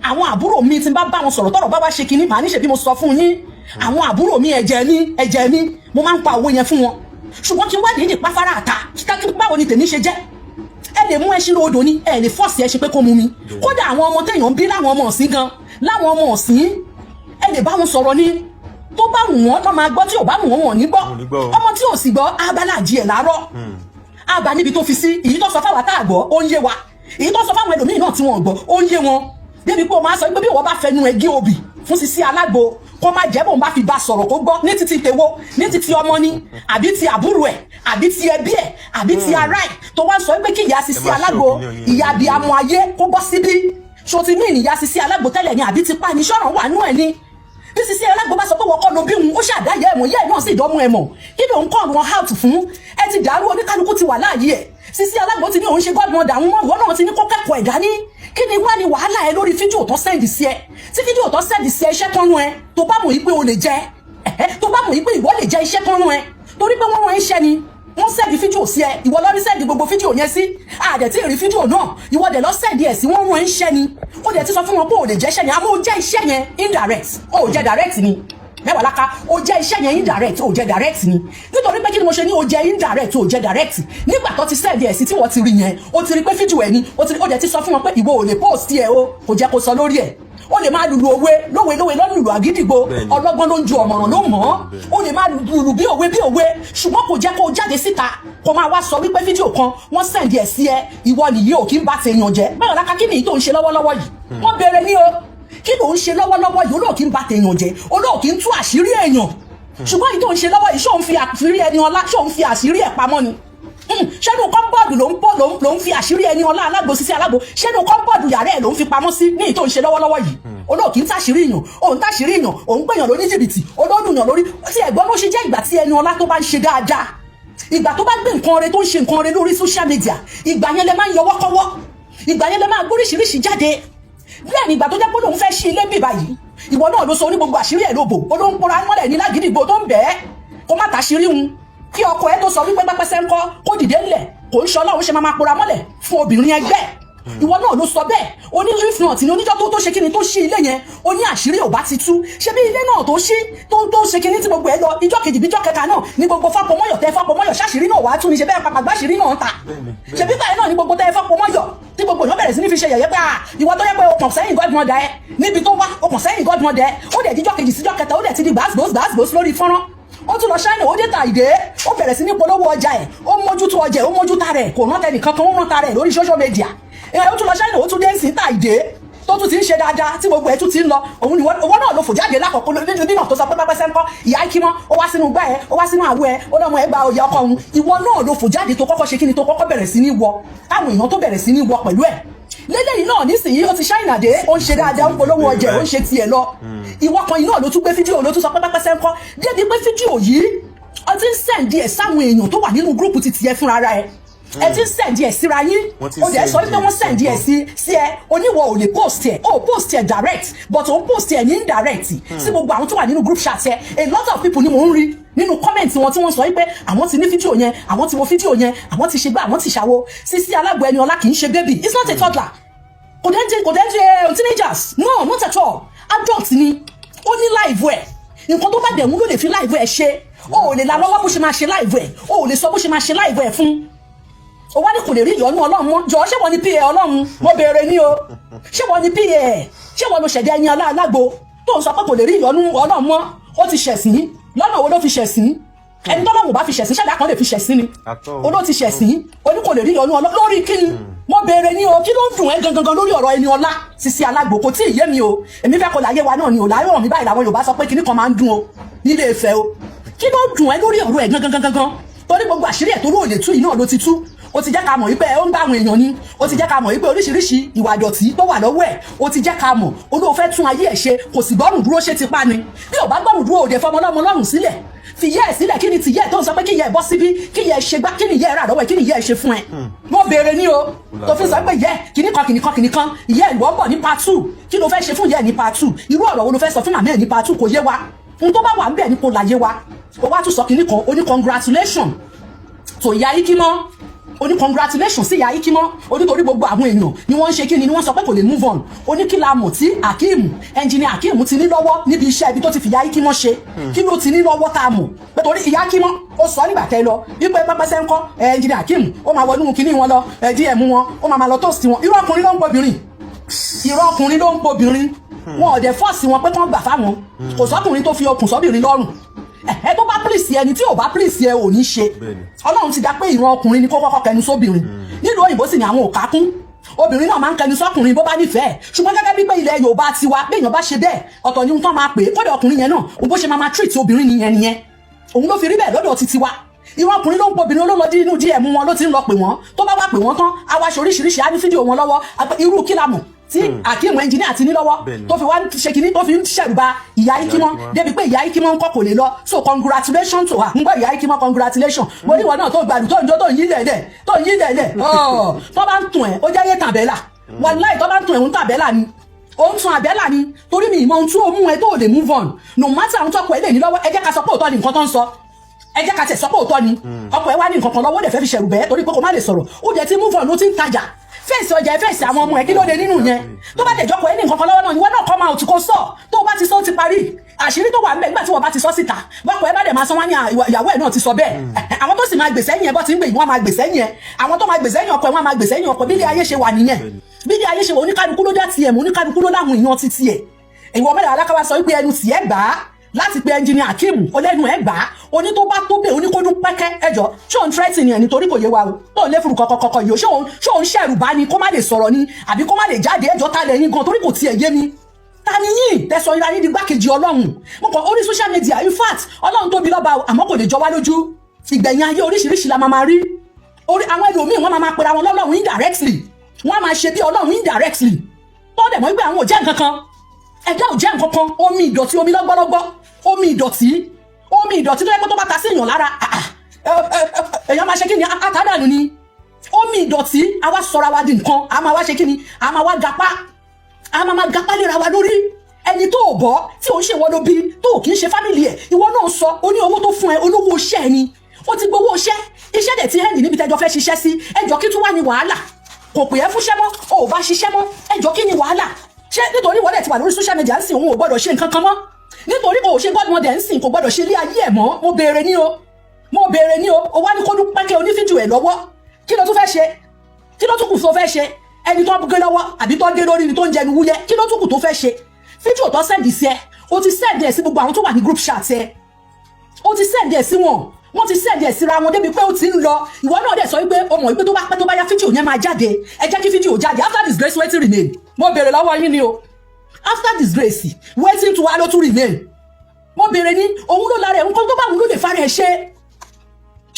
Àwọn àbúrò mi, tí n bá bá wọn sọ̀rọ̀, tọ́rọ̀ bá wá ṣe kinní, màá níṣe bí mo sọ fún yín. Àwọn àbúrò mi, ẹ̀jẹ̀ mi, ẹ̀jẹ̀ mi, mo máa ń pa òwe yẹn fún wọn. Ṣùgbọ́n kí n wá dìídì pa fárá àta, báwo ni tèmi ṣe jẹ́? Ẹ lè mú ẹṣin lóodò ni, ẹ lè force ẹṣin pé kó mu mi. Kódà àwọn ọmọ téèyàn ń bí, láwọn ọmọ ọ̀sìn gan, láwọn ọmọ ọ̀sìn, ẹ lè bá wọn sọ̀rọ̀ ní tó bá wù wọ́n lọ́ máa gbọ́, tí ò bá wù wọ́n, wọ́n ní gbọ́. Ọmọ tí ò sì gbọ́, abala jí ẹ̀ láàárọ̀ àbá níbi tó fi sí. Èyí tó sọ fáwọn tá a gbọ́, ó ń yé wa. Èyí tó sọ fáwọn ẹlòmíì náà tí wọ́n gbọ́, ó ń yé wọn. Débi pé o máa sọ pé bí wọ́n bá fẹnu ẹ̀ gé obì fún Sisi Alágbo kó má jẹ́, bóun bá fi bá sọ̀rọ̀ kó gbọ́, ní títí tèwo? Ní títí ọmọ ni, àbí ti àbúrò ẹ̀, àbí ti ẹbí ẹ̀, àbí ti ará ẹ̀, tó wá sọ pé kí ìyá Sisi Alágbo, ìyá abiyamọ ayé, kó bọ́ síbí? Ṣo ti ní ìyá Sisi Alágbo tẹ́lẹ̀ ni, àbí tipa ni ṣọ́ràn wà nú ẹ̀ ni? Bí Sisi Alágbo bá sọ pé wọ́n kọ́ ló bí òun, ó ṣàdáyé ẹ̀mọ́, yẹ́ ẹ̀ náà sì dánmú ẹ̀ mọ̀. Kí ló ń kọ́ wọn out fún? Ẹ ti dàrú, oníkálukú ti wà láàyè ẹ̀. Sisi Alágbo ti ní òun ṣe godmother àwọn ọmọ, ìwọ náà ti ní kó kẹ́kọ̀ọ́ ẹ̀ dání. Kí ni wá ní wàhálà ẹ lórí fídíò tó send sí ẹ? Tí fídíò tó send sí ẹ, iṣẹ́ tó ń rún ẹ, tó bá mọ̀ yí pé o lè jẹ, tó bá mọ̀ yí pé ìwọ lè jẹ iṣẹ́ tó ń rún ẹ, torí pé wọ́n rán iṣẹ́ ni wọ́n send fídíò sí ẹ. Ìwọ lọ rí send gbogbo fídíò yẹn sí, àdẹ̀ tí ì rí fídíò náà, ìwọ dẹ̀ lọ send ẹ̀ sí. Wọ́n rán iṣẹ́ ni, ó dẹ̀ ti sọ fún wọn pé ò lè jẹ́ iṣẹ́ yẹn, àmọ́ ó jẹ́ iṣẹ́ yẹn indirect, ó jẹ́ direct ni. Mẹ́wàá láka, ó jẹ́ iṣẹ́ yẹn indirect, ó jẹ́ direct ni. Nítorí pé kí ni mo ṣe ní ó jẹ́ indirect, ó jẹ́ direct? Nígbà tó ti send ẹ̀ sí, tí wọ́n ti rí yẹn, ó ti rí pé fídíò ẹ̀ ni, ó ti rí, ó dẹ̀ ti sọ fún wọn pé ìwọ ò lè post ẹ̀ o. Kò jẹ́ kó sọ lórí ẹ̀. Ó lè máa lùlù òwe lówe lówe lọ́nà lùlù àgídìgbò, ọlọ́gbọ́n ló ń ju, ọ̀mọ̀ràn ló mọ̀ ọ́. Ó lè máa lùlù bí òwe bí òwe, ṣùgbọ́n kò jẹ́ kó jáde síta kó máa wá sọ wípé fídíò kan wọ́n send ẹ̀ sí ẹ. Ìwọ nìyí ò kí ń bá tèèyàn jẹ́. Báyọ̀ láka, kí nìyí tó ń ṣe lọ́wọ́lọ́wọ́ yìí? Wọ́n béèrè ní o, kí ló ń ṣe lọ́wọ́lọ́wọ́ yìí? Olóòkì ń ba tèèyàn jẹ́, olóòkì ń tú àṣírí èèyàn, ṣùgbọ́n èyí tó ń ṣe lọ́wọ́ yìí, ṣó ń fi àṣírí ẹni ọlá, ṣó ń fi àṣírí ẹ̀ pamọ́ ni? Ṣẹ́nu cupboard ló ń bọ̀ ló ń fi àṣírí ẹni ọlá Alágbo, Sisi Alágbo, ṣẹ́nu cupboard yàrá ẹ̀ ló ń fi pamọ́ sí ní èyí tó ń ṣe lọ́wọ́lọ́wọ́ yìí? Olóòkì ń tàṣírí èèyàn, òun tàṣírí èèyàn, òun pèèyàn lóní jìbìtì, olódùnyàn lórí tí ẹ̀gbọ́n ló ṣe jẹ́. Ìgbà tí ẹni ọlá tó bá ń ṣe dáadáa, ìgbà tó bá gbé nǹkan rẹ̀, tó ń ṣe nǹkan rẹ̀ lórí social media, ìgbà yẹn lẹ máa ń yọwọ́ kọ́wọ́, ìgbà yẹn lẹ máa gbóríṣiríṣi jáde. Bẹ́ẹ̀ ni ìgbà tó jẹ́ pé lòun fẹ́ ṣí ilé bì báyìí, ìwọ náà ló sọ ní gbogbo àṣírí ẹ̀ ló bò. Ó ló ń pora mọ́lẹ̀ ní lágídígbò tó ń bẹ́ẹ̀ kó má tàṣírí hun, kí ọkọ ẹ tó sọ wípé pẹ́pẹ́sẹ́ ń kọ́ kó dìde ńlẹ̀, kò ń ṣọlá òun ṣe máa pora mọ́lẹ̀ fún obìnrin ẹgbẹ́. Ìwọ náà ló sọ bẹ́ẹ̀. Ó ní if not ní oníjọ́ tó ṣe kíni tó ṣí ilé yẹn, ó ní àṣírí ò bá ti tú. Ṣé bí ilé náà tó ṣí, tó ṣe kíní tí gbogbo ẹ lọ, ìjọ́ kejì bí ìjọ́ kẹta náà ní gbogbo fọ́pọ̀ tẹ fọ́pọ̀ ṣàṣírí náà wàá tún ní ṣe bẹ́ẹ̀ pàpà gbàṣírí náà ta. Ṣe bí báyìí náà ní gbogbo tẹ fọ́pọ̀ tí gbogbo èèyàn bẹ̀rẹ̀ sí ní fi ṣe yẹ̀yẹ́ pé à, ìwọ tó yẹ pé o pọ̀n sẹ́yìn godmother ẹ. Níbi tó wá o kàn sẹ́yìn godmother, ó dẹ̀ díjọ́ kejì síjọ́ kẹta, ó dẹ̀ ti di gbàsgbòs gbàsgbòs lórí fọ́nrán. Ó tún lọ China, ó dé tàìdé, ó bẹ̀rẹ̀ sí ní polówó ọjà ẹ̀, ó mójútó ọjà ẹ̀, ó mójútó rẹ̀, kò rántẹ́ nìkan kan, ó rántá rẹ̀ lórí social media ẹ̀. Ó tún lọ China, ó tún dé sí tàìdé, tó tún ti ń ṣe dáadáa, tí gbogbo ẹ̀ tún ti ń lọ. Òun ni owó náà ló fò jáde lákọ̀ọ́kọ́ nínú tó sọ pé pápẹ́ sẹ́ńkọ́ ìyá ikímọ́, ó wá sínú gbá ẹ̀, ó wá sínú àwọ̀ ẹ̀, ó lọ́mọ ẹ̀ gba òye ọkọ òun. Ìwọ náà ló fò jáde tó kọ́kọ́ ṣe kíni, tó kọ́kọ́ bẹ̀rẹ̀ sí ní wọ táwọn èèyàn tó bẹ̀rẹ̀ sí ní wọ pẹ̀lú ẹ̀ lélẹ́yìn náà. Nísìnyí, ó ti China dé, ó ń ṣe dáadáa, ó ń polówó ọjà, ó ń ṣe tiẹ̀ lọ. Ìwọ kan iná ló tún gbé fídíò, ló tún sọ pé pápẹ́ sẹ́ńkọ́, débi pé fídíò yìí, ó ti ń send ẹ̀ sáwọn èèyàn tó wà nínú group ti tiẹ̀ fúnra ẹ̀. Ẹ ti ń send ẹ̀ síra yín. Ó dẹ̀ sọ wípé wọ́n send ẹ̀ sí ẹ. Oníwọ̀ ò lè post ẹ̀, ó post ẹ̀ direct, but ó post ẹ̀ ní indirect sí gbogbo àwọn tó wà nínú group chat ẹ. A lot of people ni mò ń rí nínú comment wọn tí wọ́n sọ wípé àwọn ti ní fídíò yẹn, àwọn ti wo fídíò yẹn, àwọn ti ṣe gbá, àwọn ti ṣàwo. Sisi Alágbo Ẹni Ọlá kì í ṣe baby, it's not a toddler, kò dẹ́ ṣe teenagers, no, not at all. Adult ni, ó ní life ẹ̀. Nǹkan tó bá dẹ̀ mú ló lè fi life ẹ̀ ṣe. O ò lè la lọ́wọ́ bó ṣe máa ṣe life ẹ̀, o ò lè sọ bó ṣe máa ṣe life ẹ̀ fún. O wá ní kò lè rí ìyọ́nú Ọlọ́run mọ́. Jọ, ṣé wọ́n ní pa Ọlọ́run? Mo béèrè ní o, ṣé wọ́n ní pa ẹ̀? Ṣé wọ́n ló ṣẹ̀dá ẹyin aláàlágbo tó ń sọ pé kò lè rí ìyọ́nú Ọlọ́run mọ́? Ó ti ṣẹ̀sín. Lọ́nà wo ló fi ṣẹ̀sín? Ẹni tọ́lọ́run ò bá fi ṣẹ̀sín, ṣẹ̀dá kan lè fi ṣẹ̀sín ni? Oló ti ṣẹ̀sín, oní kò lè rí ìyọ́nú Ọlọ́run lórí kíni? Mo béèrè ní o, kí ló ń dùn ẹ́ gangan lórí ọ̀rọ̀ ẹni ọlá Sisi Alágbo? Kò tí ì yé mi o. Èmi fẹ́ kó láyé wa náà ni o. Láyé mi báyìí làwọn Yorùbá sọ pé kíní kan máa ń dùn o nílé Ifẹ̀ o. Kí ló dùn ẹ́ lórí ọ̀rọ̀ ẹ̀ gangan gangan? Torí gbogbo àṣírí ẹ̀ tó rò lè tú yìí náà ló ti tú. Ó ti jẹ́ ká mọ̀ wípé ó ń bá àwọn èèyàn ni. Ó ti jẹ́ ká mọ̀ wípé oríṣiríṣi ìwà ìdọ̀tí tó wà lọ́wọ́ ẹ̀, ó ti jẹ́ ká mọ̀. Olóò fẹ́ tún ayé ẹ̀ ṣe, kò sì gbọ́rùn dúró. Ṣe ti pa ni? Bí ò bá gbọ́rùn dúró, òde fọmọ ọlọ́mọ lọ́rùn sílẹ̀, fi yẹ́ ẹ̀ sílẹ̀. Kí ni tìyẹ́ ẹ̀ tó ń sọ pé kí yẹ́ ẹ̀ bọ́ síbí, kí yẹ́ ẹ̀ ṣe gbá? Kí ni yẹ́ ẹ̀ rà lọ́wọ́ ẹ̀? Kí ni yẹ́ ẹ̀ ṣe fún ẹ? Mo béèrè ní o, tó fi sọ pé yẹ́ kìíní kan, kìíní kan, kìíní kan, ìyẹ́ ìwọ ń bọ̀ ní part two. Kí ló fẹ́ ṣe fún yẹ́ ẹ̀ ní part two? Irú ọ̀rọ̀ wo ló fẹ́ sọ fún màmá ẹ̀ ní part two? Kò yé wa. Ohun tó bá wà ń bẹ̀ ni kò láyé wa. Ó wá tún sọ kìíní kan, ó ní congratulation to ìyá Ikímọ́, ó ní congratulation sí ìyá Ikímọ́, ó ní torí gbogbo àwọn èèyàn ni wọ́n ń ṣe kíni, ni wọ́n sọ pé kò lè move on. Ó ní kí la mọ̀ tí Akeem, engineer Akeem, ti ní lọ́wọ́ níbi iṣẹ́ ibi tó ti fi ìyá Ikímọ́ ṣe? Kí ló ti ní lọ́wọ́ tá a mọ̀ pé torí ìyá Ikímọ́, ó sọ nígbà tẹ́ lọ wípé pẹ́pẹ́sẹ́ ńkọ́, engineer Akeem ó máa wọnú kíní wọn lọ, DM wọn, ó máa lọ toast wọn. Irú ọkùnrin ló ń pobìnrin, irú ọkùnrin ló ń pobìnrin. Wọn ò dẹ̀ force wọn pé kán gbà fáwọn. Kò sọ́kùnrin tó fi okùn sọ́bìnrin lọ́rùn. Ẹ tó bá please ẹni, tí ò bá please ẹ, ò ní ṣe. Ọlọ́run ti dá pé ìran ọkùnrin ni kó kọ́kọ́ kẹnu sóbìnrin. Nílùú òyìnbó sì ni àwọn ò kákún, obìnrin náà máa ń kẹnu sọ́kùnrin bó bá nífẹ̀ẹ́. Ṣùgbọ́n gẹ́gẹ́ bí pé ilẹ̀ Yorùbá tiwa, béèyàn bá ṣe bẹ́ẹ̀, ọ̀tọ̀ ni ohun tán máa pè é. Kódà ọkùnrin yẹn náà, òun bó ṣe máa máa treat obìnrin nìyẹn nìyẹn, òun ló fi rí bẹ́ẹ̀ lọ́dọ̀ ti tiwa. Ìran ọkùnrin ló ń pobìnrin, ló lọ dí inú DM wọn, ló ti ń lọ pè wọ́n. Tó bá wá pè wọ́n tán, á wá ṣe oríṣiríṣi, á ní fídíò wọn lọ́wọ́. Irú kí la mọ̀ tí Akeem engineer ti ní lọ́wọ́ tó fi wá ṣe kínní, tó fi ń ṣẹ̀rùba ìyá Ikímọ́, débi pé ìyá Ikímọ́ ń kọ́ kò lè lọ? So congratulations to her. Ń gbọ́ ìyá Ikímọ́, congratulations. Mo ní ìwọ náà tó gbàdúrà, tó ń jó, tó ń yí lẹ̀lẹ̀, tó ń yí lẹ̀lẹ̀, tó bá ń tún ẹ̀, ó jẹ́ yé tàbẹ́là. Wàláì, tó bá ń tún ẹ̀, ń tàbẹ́là ni, ó ń tún àbẹ́là ni. Torí mi ìmọ̀ ohun tí ó mú ẹ tó lè move on, no matter àwọn tọkọ ẹ lè ní lọ́wọ́. Ẹ jẹ́ ká sọ pé òótọ́ ni nǹkan tó ń sọ. Ẹ jẹ́ ká tẹ̀ sọ pé òótọ́ ni ọkọ ẹ wá ní nǹkan kan lọ́wọ́, ó dẹ̀ fẹ́ fi ṣẹ̀rù bẹ́ẹ̀ torí pé kò má lè sọ̀rọ̀. Ó dẹ̀ ti move on, ó ti ń tajà, fèsì ọjà ẹ, fèsì àwọn ọmọ ẹ. Kí ló dé nínú yẹn? Tó bá dẹjọ́ kọ ẹ ní nǹkan kan lọ́wọ́ náà, ìwọ náà come out kó sọ. Tó o bá ti sọ, ó ti parí. Àṣírí tó wà ńbẹ̀, nígbà tí wọ́n bá ti sọ síta, bọ́kọ ẹ bá dẹ̀ máa sọ, wá ní ìyàwó ẹ̀ náà ti sọ bẹ́ẹ̀. Àwọn tó sì máa gbèsè yẹn, bọ́ ti ń gbè, wọ́n máa gbèsè yẹn. Àwọn tó máa gbèsè yẹn ọkọ ẹ, wọ́n máa gbèsè yẹn ọkọ. Bí ilé ayé ṣe wà nìyẹn, bí ilé ayé ṣe wà, oníkálukú ló dá tiẹ̀ mọ́, oníkálukú ló láwọn èèyàn ti tiẹ̀. Ìwọ mẹ́rin alákàwá sọ wípé ẹnu tiẹ̀ gbà á láti pe engineer Akeem, ọlẹ́nu ẹ̀ gbà á. Oní tó bá tó bẹ́ẹ̀, oníkódún pẹ́kẹ́. Ẹjọ́, ṣé òun threatening ẹ̀ nítorí kò yé wa o, tó ń lé furu kọ̀kọ̀kọ̀ yìí o? Ṣé òun ṣẹ̀rù bá ni kó má lè sọ̀rọ̀ ni, àbí kó má lè jáde? Ẹjọ́, ta lẹ́yìn gan? Torí kò tiẹ̀ yé mi. Ta ni yín tẹ̀sán ìra yín di gbákejì Ọlọ́run? Mo kàn orí social media. In fact, Ọlọ́run tóbi lọ́ba o, àmọ́ kò lè jọ wá lójú. Ìgbẹ̀yìn ayé, oríṣiríṣi la máa máa rí. Orí àwọn ẹlòmíì, wọ́n máa máa pera wọn lọ́lọ́run indirectly, wọ́n á máa ṣe bí Ọlọ́run indirectly, tó dẹ̀ mọ́ pé àwọn ò jẹ́ nǹkan kan, ẹ̀dá ò jẹ́ nǹkan kan. Omi ìdọ̀tí, omi lọ́gbọ́lọ́gbọ́, omi ìdọ̀tí, omi ìdọ̀tí tó yẹ pé tó bá ta sí èèyàn lára, ah, ah, èèyàn máa ṣe kí ni? Àtàdànù ni omi ìdọ̀tí. A wá sọra wa di nǹkan, a máa wá ṣe kí ni? A máa wá gapá, a máa máa gapá léra wa lórí ẹni tó ò bọ́, tí ò ń ṣe ìwọ ló bí, tó ò kì í ṣe family ẹ̀. Ìwọ náà sọ ó ní owó tó fún ẹ, olówó iṣẹ́ ẹ ni. Ó ti gbowó iṣẹ́, iṣẹ́ dẹ̀ ti end níbi tẹ́jọ́ fẹ́ ṣiṣẹ́ sí. Ẹjọ́, kí tún wá ní wàhálà? Kò pè é fúnṣẹ́ mọ́, o ò bá ṣiṣẹ́ mọ́. Ẹjọ́, kí ni wàhálà? Ṣé nítorí ìwọ dẹ̀ ti wà lórí social media ń sìn, òun ò gbọ́dọ̀ ṣe nǹkan kan mọ́? Nítorí kò ṣe godmother ń sìn, kò gbọ́dọ̀ ṣe ilé ayé ẹ̀ mọ́? Mo béèrè ní o, mo béèrè ní o. O wá ní kó dún pẹ́kẹ́ onífídíò ẹ̀ lọ́wọ́. Kí ló tún fẹ́ ṣe? Kí ló tún kù tó fẹ́ ṣe? Ẹni tó gé lọ́wọ́ àbí tó gé lórí ni tó ń jẹnu wúyẹ́, kí ló tún kù tó fẹ́ ṣe? Fídíò tó send sí ẹ, o ti send ẹ sí gbogbo àwọn tó wà ní group chat ẹ, o ti send ẹ sí wọn, wọ́n ti send ẹ síra wọn débi pé ó ti ń lọ. Ìwọ náà dẹ̀ sọ wípé o mọ̀ wípé tó bá pẹ́, tó bá yá, fídíò yẹn máa jáde. Ẹ jẹ́ kí fídíò jáde. After disgrace, wetin remain? Mo béèrè lọ́wọ́ yín ni o. After disgrace, wetin tún wá ló tún remain? Mo béèrè ní. Òun ló lára ẹ̀, nǹkan tó bá wù ló lè fara ẹ̀ ṣe,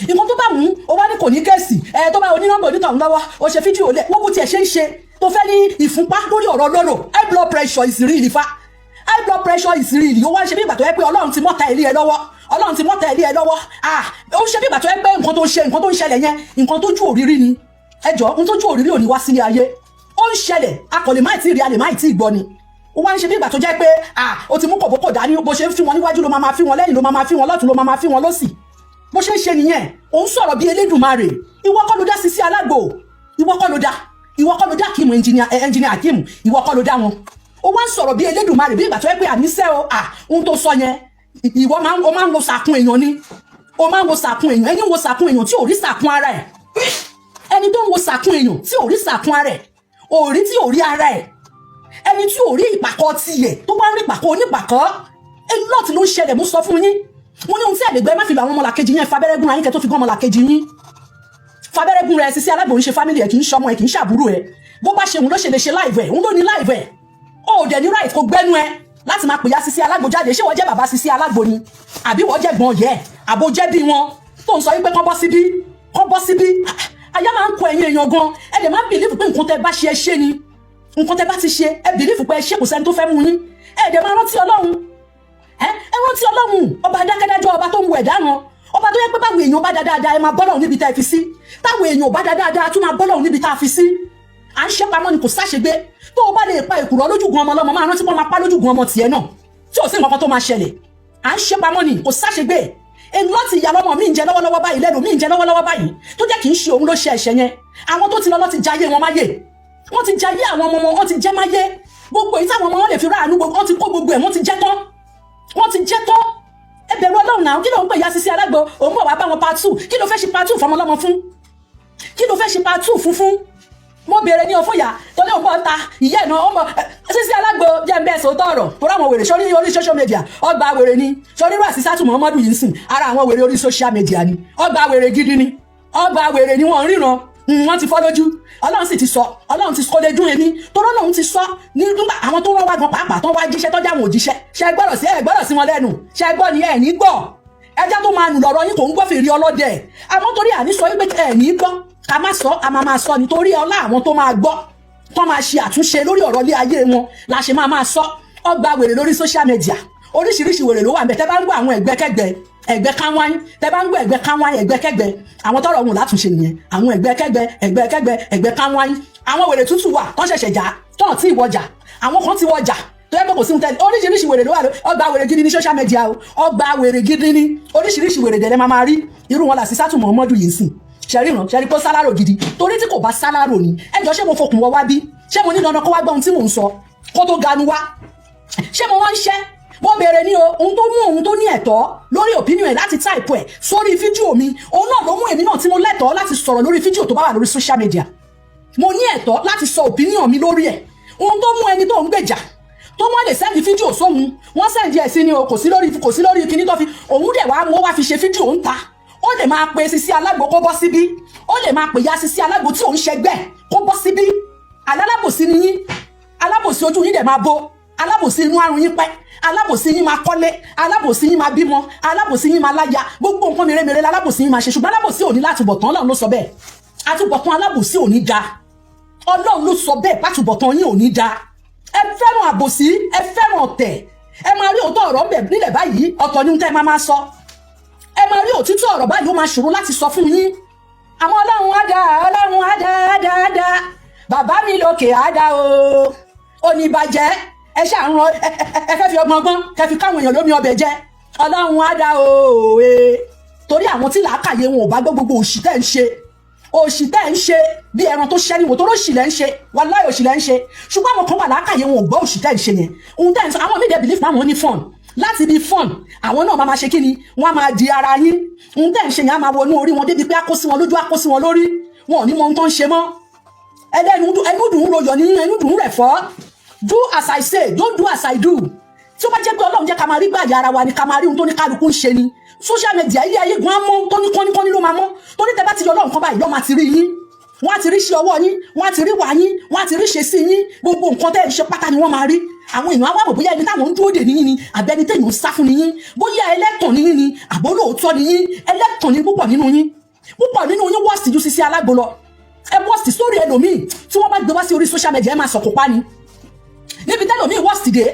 nǹkan tó bá wù ú. Ó wá ní kò ní case ẹ, tó bá onínọ́mbà onítọ̀hún lọ́wọ́, ó ṣe fídíò lẹ̀ wọ́n bó tiẹ̀ ṣe ń ṣe tó fẹ́ ní ìfúnpá lórí ọ̀rọ̀ lọ́rọ̀. High blood pressure is real ifá, high blood pressure is real. Ó wá ń ṣe bí ìgbà tó yẹ pé Ọlọ́run ti mọ́ta ilé ẹ lọ́wọ́, Ọlọ́run ti mọ́ta ilé ẹ lọ́wọ́. Ah, ó ń ṣe bí ìgbà tó yẹ pé nǹkan tó ń ṣe, nǹkan tó ń ṣẹlẹ̀ yẹn, nǹkan tó ju òrírí ni. Ẹ jọ, ohun tó ju òrírí ò ní wá sílé ayé. Ó ń ṣẹlẹ̀, a kò lè má tí ì rí, a lè má tí ì gbọ́ ni. Ó wá ń ṣe bí ìgbà tó jẹ́ pé, ah, ó ti mú kòbókò dání. Bó ṣe ń fi wọn níwájú ló máa máa fi wọn lẹ́yìn, ló máa máa fi wọn lọ́tùn, ló máa máa fi wọn lọ́sì. Bó ṣe ń ṣe nìyẹn. Òun sọ̀rọ̀ bí Elédùmarè. Ìwọ kọ́ ló dá Sisi Alágbo, ìwọ kọ́ ló dá, ìwọ kọ́ ló dá Akeem, engineer Akeem, ìwọ kọ́ ló dá wọn. Ó wá ń sọ̀rọ̀ bí Elédùmarè, bí ìgbà tó yẹ pé àníṣe o. À, ohun tó sọ yẹn, ìwọ máa ń, o máa ń wo sàkún èèyàn ni, o máa ń wo sàkún èèyàn. Ẹni ń wo sàkún èèyàn tí ò rí sàkún ara ẹ̀, ẹni tó ń wo sàkún èèyàn tí ò rí sàkún ara ẹ̀, ò rí tí ò rí ara ẹ̀, ẹni tí ò rí ìpàkọ́ tiẹ̀ tó wá ń rí ìpàkọ́ onípàkọ́. A lot ló ń ṣẹlẹ̀. Mo sọ fún yín, mo ní ohun tí ẹ̀lẹ́gbẹ́ má fi lọ àwọn ọmọlàkejì yẹn. Fabẹ́rẹ́ gún ayín kẹ́ tó fi gún ọmọlàkejì yín, fabẹ́rẹ́ gún rẹ̀. Sisi Alágbo ń ṣe family ẹ̀, kì í ṣọmọ ẹ̀, kì í ṣàbúrò ẹ̀. Bó bá ṣe òun ló ṣe lè ṣe live ẹ̀, òun ló ní live ẹ̀. Ó dẹ̀ ní right kó gbẹ́nu ẹ láti máa pèyà Sisi Alágbo jáde. Ṣé wọ́n jẹ́ bàbá Sisi Alágbo ni, àbí wọ́n jẹ́ gbọ́n yẹ, àbò jẹ́ bí wọn tó ń sọ wípé kán bọ́ síbí, kán bọ́ síbí? Àyà máa ń kọ ẹ̀yin èèyàn gan. Ẹ dẹ̀ máa ń believe pé nǹkan tẹ́ bá ṣe, ẹ ṣe ni. Nǹkan tẹ́ bá ti ṣe, ẹ believe pé ẹ ṣe, kò sẹ́ni tó fẹ́ mú yín. Ẹ dẹ̀ máa rántí Ọlọ́run. Ẹ rántí Ọlọ́run, ọba adákẹ́dájọ́, ọba tó ń wo ẹ̀dá wọn, ọba tó yẹ pé báwo èèyàn bá dá dáadáa, ẹ máa bọ́lọ̀ níbi tá ẹ fi sí. Táwọn èèyàn ò bá dá dáadáa, tún máa bọ́lọ̀ níbi tá a fi sí. À ń ṣe pamọ́ ni, kò sáṣegbé. Tó o bá lè pa èkùrọ́ lójúgun ọmọ ọlọ́mọ, máa rántí pé wọ́n máa pa lójúgun ọmọ tiẹ̀ náà, tí ò sí nǹkan kan tó máa ṣẹlẹ̀. À ń ṣe pamọ́ ni, kò sáṣegbé. Èlọ́tì ìyá lọ́mọ mi ń jẹ lọ́wọ́lọ́wọ́ báyìí, lẹ́nu mi ń jẹ lọ́wọ́lọ́wọ́ báyìí, tó jẹ́ kì í ṣe òun ló ṣe ẹ̀ṣẹ̀ yẹn. Àwọn tó ti lọ lọ́ ti jayé wọn máyé, wọ́n ti jayé àwọn ọmọ wọn, wọ́n ti jẹ́ máyé. Gbogbo èyí táwọn ọmọ wọn lè fi ráàánú gbogbo, wọ́n ti kó gbogbo ẹ̀, wọ́n ti jẹ́ tán, wọ́n ti jẹ́ tán. Ẹ bẹ̀rù Ọlọ́run náà. Kí ló ń pè ya Sisi Alágbo? Òun bọ̀ wá bá wọn part two. Kí ló fẹ́ ṣe part two fọmọlọ́mọ fún? Kí ló fẹ́ ṣe part two fún fún? Mo béèrè ní òfúnyà tó ní òun bọ̀ ta ìyá ẹ̀ náà. Ó mọ Sisi Alágbo jẹ́ ń bẹ́ẹ̀ sòótọ́ ọ̀rọ̀ tó ráwọn wèrè sórí orí social media. Ọgbà wèrè ni sórí rú àṣìṣàtù Muhammadu yìí ń sìn. Ara àwọn wèrè orí social media ni. Ọgbà wèrè gidi ni, ọgbà wèrè ni. Wọ́n ń ríran, wọ́n ti fọ́ lójú. Ọlọ́run sì ti sọ, Ọlọ́run ti kó lè dún èmi torọ́ lòun ti sọ nígbà àwọn tó rán wá gan pàápàá tó wá jíṣẹ́ tọ́jà àwọn òjíṣẹ́. Ṣe gbọ́dọ̀ sí ẹ gbọ́dọ̀ sí wọn lẹ́nu? Ṣe gbọ́ ni? Ẹ ní gbọ́. Ẹja tó máa nù lọ́rọ̀ yín kò ń gbọ́ fèrè ọlọ́dẹ. Àmọ́ torí àní sọ wípé ẹ ní gbọ́, ká má sọ, a máa máa sọ nítorí ọlá àwọn tó máa gbọ́, tó máa ṣe àtúnṣe lórí ọ̀rọ̀ ilé ayé wọn la ṣe máa máa sọ. Ọgbà wèrè lórí social media, oríṣiríṣi wèrè ló wà níbẹ̀. Tẹ́ bá ń gbọ́ àwọn ẹgbẹ́kẹ́gbẹ́, ẹgbẹ́ kánwáyín, tẹ́ bá ń gbọ́ ẹgbẹ́ kánwáyín, ẹgbẹ́kẹ́gbẹ́, àwọn tọrọ wọn látúnṣe nìyẹn. Àwọn ẹgbẹ́kẹ́gbẹ́, ẹgbẹ́kẹ́gbẹ́, ẹgbẹ́ kánwáyín. Àwọn wèrè tútù wà tó ṣẹ̀ṣẹ̀ já tó tí ì wọjà. Àwọn kan ti wọjà tó yẹ pé kò sí tẹ́lẹ̀. Oríṣiríṣi wèrè ló wà. Ọgbà wèrè gidi ní social media o, ọgbà wèrè gidi ní. Oríṣiríṣi wèrè dẹ̀lẹ́ máa máa rí. Irú wọn là sí sátùmọ̀ ọmọdún yìí sìn. Ṣẹ̀rí ràn ṣẹ̀rí pé sálárò gidi, torí tí kò bá sálárò ni. Ẹ jọ, ṣé mo fokùn wọ wá bí? Ṣé mo ní dandan kó wá gbọ́ ohun tí mò ń sọ kó tó ganu wá? Ṣé mo wá ń ṣẹ́? Mo béèrè ní o. Ohun tó mú ohun tó ní ẹ̀tọ́ lórí opinion ẹ̀ láti type ẹ̀ sórí fídíò mi, òun náà ló mú èmi náà tí mo lẹ́tọ̀ọ́ láti sọ̀rọ̀ lórí fídíò tó bá wà lórí social media. Mo ní ẹ̀tọ́ láti sọ opinion mi lórí ẹ̀. Ohun tó mú ẹni tó ń gbèjà tó wọ́n lè send fídíò sóhun, wọ́n send ẹ̀ sí ni o. Kò sí lórí kíní tó fi òun dẹ̀ wá mú, ó wá fi ṣe fídíò ń ta. Ó lè máa pe Sisi Alágbo kó bọ́ síbí, ó lè máa pè ya Sisi Alágbo tí òun ṣẹgbẹ́ kó bọ́ síbí. Alábòsí ni yín, alábòsí. Ojú yín dẹ̀ máa bó alábòsí. Inú àrùn yín pẹ́. Alábòsí yín máa kọ́lé, alábòsí yín máa bímọ, alábòsí yín máa láya. Gbogbo nǹkan mèremère alábòsí yín máa ṣe, ṣùgbọ́n alábòsí ò ní látúbọ̀tán. Ọlọ́run ló sọ bẹ́ẹ̀, àtúbọ̀tán alábòsí ò ní da. Ọlọ́run ló sọ bẹ́ẹ̀, pátúbọ̀tán yín ò ní da. Ẹ fẹ́ràn àbòsí, ẹ fẹ́ràn ọ̀tẹ̀. Ẹ máa rí òótọ́ ọ̀rọ̀ ńbẹ̀ nílẹ̀ báyìí, ọ̀tọ̀ ní tẹ́ ẹ máa máa sọ. Ẹ máa rí òtítọ́ ọ̀rọ̀ báyìí, ó máa ṣòro láti sọ fún yín. Àmọ́ Ọlọ́run á dá, Ọlọ́run á dá, á dá, á dá. Bàbá mi lókè á dá o. Oníbàjẹ́ ẹ ṣáà ń ran ẹ fẹ́ fi ọgbọ́n gbọ́n kẹ́ fi káwọn èèyàn lómi ọbẹ̀ jẹ. Ọlọ́run á dá o. Ee, torí àwọn tí làákàyè wọn ò bá gbọ́, gbogbo òṣì tẹ́ ń ṣe, òṣì tẹ́ ń ṣe bí ẹran tó ṣẹ́ níwò, tó òṣì lẹ́ ń ṣe, wàláhì òṣì lẹ́ ń ṣe. Ṣùgbọ́n àwọn kan wà, làákàyè wọn ò gbọ́ òṣì tẹ́ ń ṣe yẹn, ohun tẹ́ ń sọ. Àwọn míì dẹ̀ believe pé àwọn ní fun, láti bí fun àwọn náà máa ma ṣe kí ni, wọ́n á máa di ara yín. Ohun tẹ́ ń ṣe yẹn á máa wọnú orí wọn débi pé á kó sí wọn lójú, á kó sí wọn lórí, wọn ò ní mọ ohun tó ń ṣe mọ́. Ẹlẹ́nu ẹnu dùn ún rojọ́ ní ẹnu dùn ún rẹ̀ fọ́. Do as I say, don't do as I do. Tí ó bá jẹ́ pé Ọlọ́run jẹ́ ká máa rí gbàyà ara wa ni, ká máa rí ohun tó ní kálukú ń ṣe ni, social media ilé ayé gan á mọ́ tó ní kọ́níkọ́ní ló máa mọ́. Torí tẹ bá ti yọ Ọlọ́run kan báyìí, lọ́ máa ti rí yín, wọ́n á ti rí ṣe ọwọ́ yín, wọ́n á ti rí wà yín, wọ́n á ti rí ṣe sí yín. Gbogbo nǹkan tẹ́ ẹ ṣe pátá ni wọ́n máa rí. Àwọn èèyàn á wá mọ̀ bóyá ẹni táwọn ń dúró dè níyìn ni, àbí ẹni téèyàn ń sá fún níyìn, bóyá ẹlẹ́tàn níyìn ni, àbó lóòótọ́ níyìn. Ẹlẹ́tàn ní púpọ̀ nínú yín. Púpọ̀ nínú yín worst ju Sisi Alágbo lọ. Ẹ worst sórí ẹlòmíì tí wọ́n bá gbé wá sí orí social media, ẹ máa sọ̀kò pa ni. Níbi tẹ́lòmíì worst dé,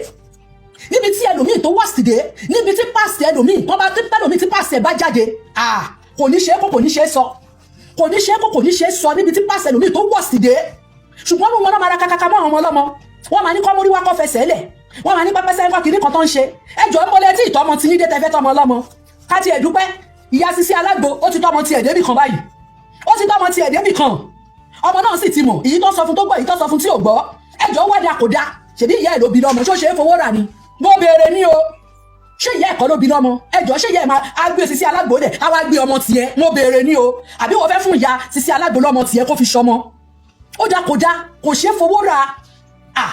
níbi tí ẹlòmíì tó worst dé, níbi tí past ẹlòmíì tó bá tí tẹ́lòmíì tí past ẹ̀ bá jáde, ah, kò ní ṣe é kó, kò ní ṣe é sọ, kò ní ṣe é kó, kò ní ṣe é sọ, níbi tí past ẹlòmíì tó worst dé. Ṣùgbọ́n wọn náà máa ra kakaka mọ́ àwọn ọmọ ọlọ́mọ. Wọ́n máa ní kọ́ mórí wá, kọ́ fẹsẹ̀ lẹ̀. Wọ́n máa ní pẹ́pẹ́sẹ́ ńkọ́ kìíní kan tó ń ṣe. Ẹjọ́ ń bọ́lẹ̀ tí ìtọ́mọ ti yín dé tẹ́fẹ́ tọmọ ọlọ́mọ. Ká tiẹ̀ dúpẹ́, ìyá Sisi Alágbo, ó ti tọ́mọ tiẹ̀ débì kan báyìí. Ó ti tọ́mọ tiẹ̀ débì kan. Ọmọ náà sì ti mọ̀ èyí tó sọ fún tó gbọ́, èyí tó sọ fún tí ò gbọ́. Ẹjọ́ wá dà, kò dá. Ṣèbí ìyá ẹ̀ ló bí lọ́mọ, ṣó ṣe é fowó rà ni? Mo béèrè ní o. Ṣé ìyá ẹ̀kọ́ ló bí lọ́mọ? Ẹjọ́, ṣé ìyá ẹ̀ máa á gbé Sisi Alágbo dẹ̀ á wá gbé ọmọ tiẹ̀? Mo béèrè ní o. Àbí wọ́n fẹ́ fún ìyá Sisi Alágbo lọ́mọ tiẹ̀ kó fi ṣọmọ? Ó dá, kò dá, kò ṣeé fowó rà. À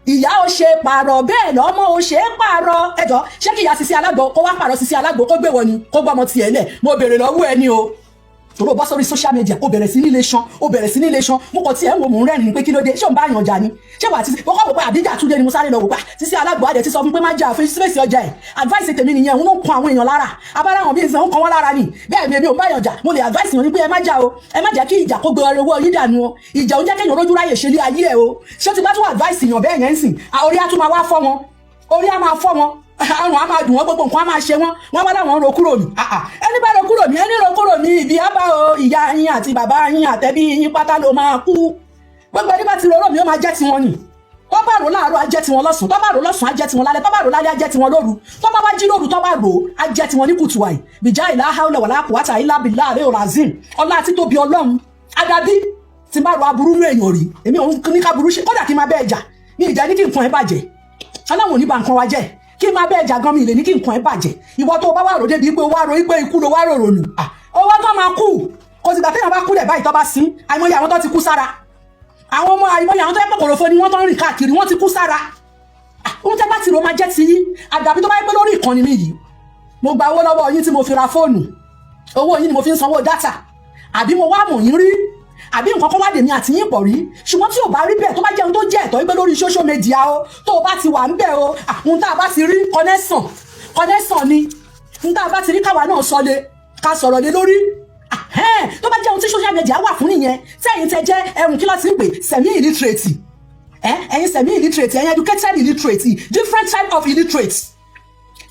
ìyá ò ṣe pààrọ̀, bẹ́ẹ̀ lọ́mọ ò ṣe é pààrọ̀. Ẹjọ́, ṣé kí ìyá Sisi Alágbo kó wá pààrọ̀ Sisi Alágbo, kó gbé wọ ni, kó gbọ́ ọmọ tiẹ̀ lẹ̀? Mo béèrè lọ́wọ́ ẹ ní o. Tòró bọ́ sórí social media, ó bẹ̀rẹ̀ sí ní ilé ṣan, ó bẹ̀rẹ̀ sí ní ilé ṣan. Mo kàn tiẹ̀ ń wo, mò ń rẹ́rìn-ín pé kí ló dé? Ṣé òun bá yàn jà ni? Ṣé wà á ti mo kọ́ wò pé àbíjà túnde ni? Mo sáré lọ wò pa Sisi Alágbo adẹ̀ ti sọ fún pé má jà fún space ọjà ẹ̀. Advice tèmi nìyẹn. Òun ló ń kan àwọn èèyàn lára, abára àwọn bíi ń kan wọ́n lára ni. Bẹ́ẹ̀ mi, èmi ò bá yàn jà. Mo lè advice yàn ní pé ẹ má jà o, ẹ má jẹ́ kí ìjà kó gbé owó yín dànù o. Ìjà òun jẹ́ kéèyàn rójú ráyè ṣe lé ayé ẹ o. Ṣé ti bá tún advice yàn bẹ́ẹ̀ yẹn ń sìn, orí á tún máa wá fọ́ wọn, orí á máa fọ́ wọn, àrùn á máa dùn wọ́n, gbogbo nǹkan á máa ṣe wọ́n. Wọ́n wá láwọn ń ro kúrò ní. Ẹni bá ro kúrò ní, ẹni ro kúrò ní ibi á bá o. Ìyá yín àti bàbá yín àtẹ̀bí yín pátá ló máa kú. Gbogbo ẹni bá ti rọrọ mi, ó máa jẹ́ tiwọn ni. Tó bá rò láàárọ̀, á jẹ́ tiwọn lọ́sàn. Tó bá rò lọ́sàn, á jẹ́ tiwọn lálẹ́. Tó bá rò lálẹ́, á jẹ́ tiwọn lóru. Tó bá wá jí lóru, tó bá rò, á jẹ́ tiwọn ní kùtù àì bìjà ìlà haúlẹ̀ wàlá quwwata illa billahi àlẹ́ òràzìm. Ọlá àti tóbi Ọlọ́run adábí tí n bá ro aburú ní èèyàn rí, èmi òun ní ká burú ṣe. Kódà kí n máa bẹ́ẹ̀ jà ní ìjà ní kí nǹkan ẹ bàjẹ́. Ọlọ́run ò ní ba nǹkan wa jẹ́. Kí n máa bẹ́ẹ̀ jà gan, mi lè ní kí nǹkan ẹ bàjẹ́. Ìwọ tó o bá wà rò débi pé o wá ro pé ikú ló wá rò nù, owó tó máa kú kò sì gbà. Téèyàn bá kú dẹ̀ báyìí, tó bá sín, àìmọye àwọn tó ti kú sára àwọn ọmọ, àìmọye àwọn tó yẹ pé kòròfo ni wọ́n tó ń rìn káàkiri, wọ́n ti kú sára. Ohun tẹ́ bá ti rò máa jẹ́ ti yín. Àdàbí tó bá yẹ pé lórí ìkànnì mi yìí, mo gba owó lọ́wọ́ yín tí mo fi ra fóònù, owó yín ni mo fi ń sanwó data, àbí mo wá mọ̀ yín rí, àbí nǹkan kan wá dèmi àti yín pọ̀ rí. Ṣùgbọ́n tí ò bá rí bẹ́ẹ̀, tó bá jẹun tó jẹ́ ẹ̀tọ́ wípé lórí social media o, tó o bá ti wà ń bẹ̀ o, ohun tá a bá ti rí, connection, connection ni. Ohun tá a bá ti rí, káwa náà sọ lé, ká sọ̀rọ̀ lé lórí. Tó bá jẹ́ ohun tí social media wà fún nìyẹn, tí ẹ̀yin tẹ jẹ́ ẹ̀hún kí ló ti ń pè semi illiterate, ẹ̀yin semi illiterate, ẹ̀yin educated illiterate, different type of illiterate,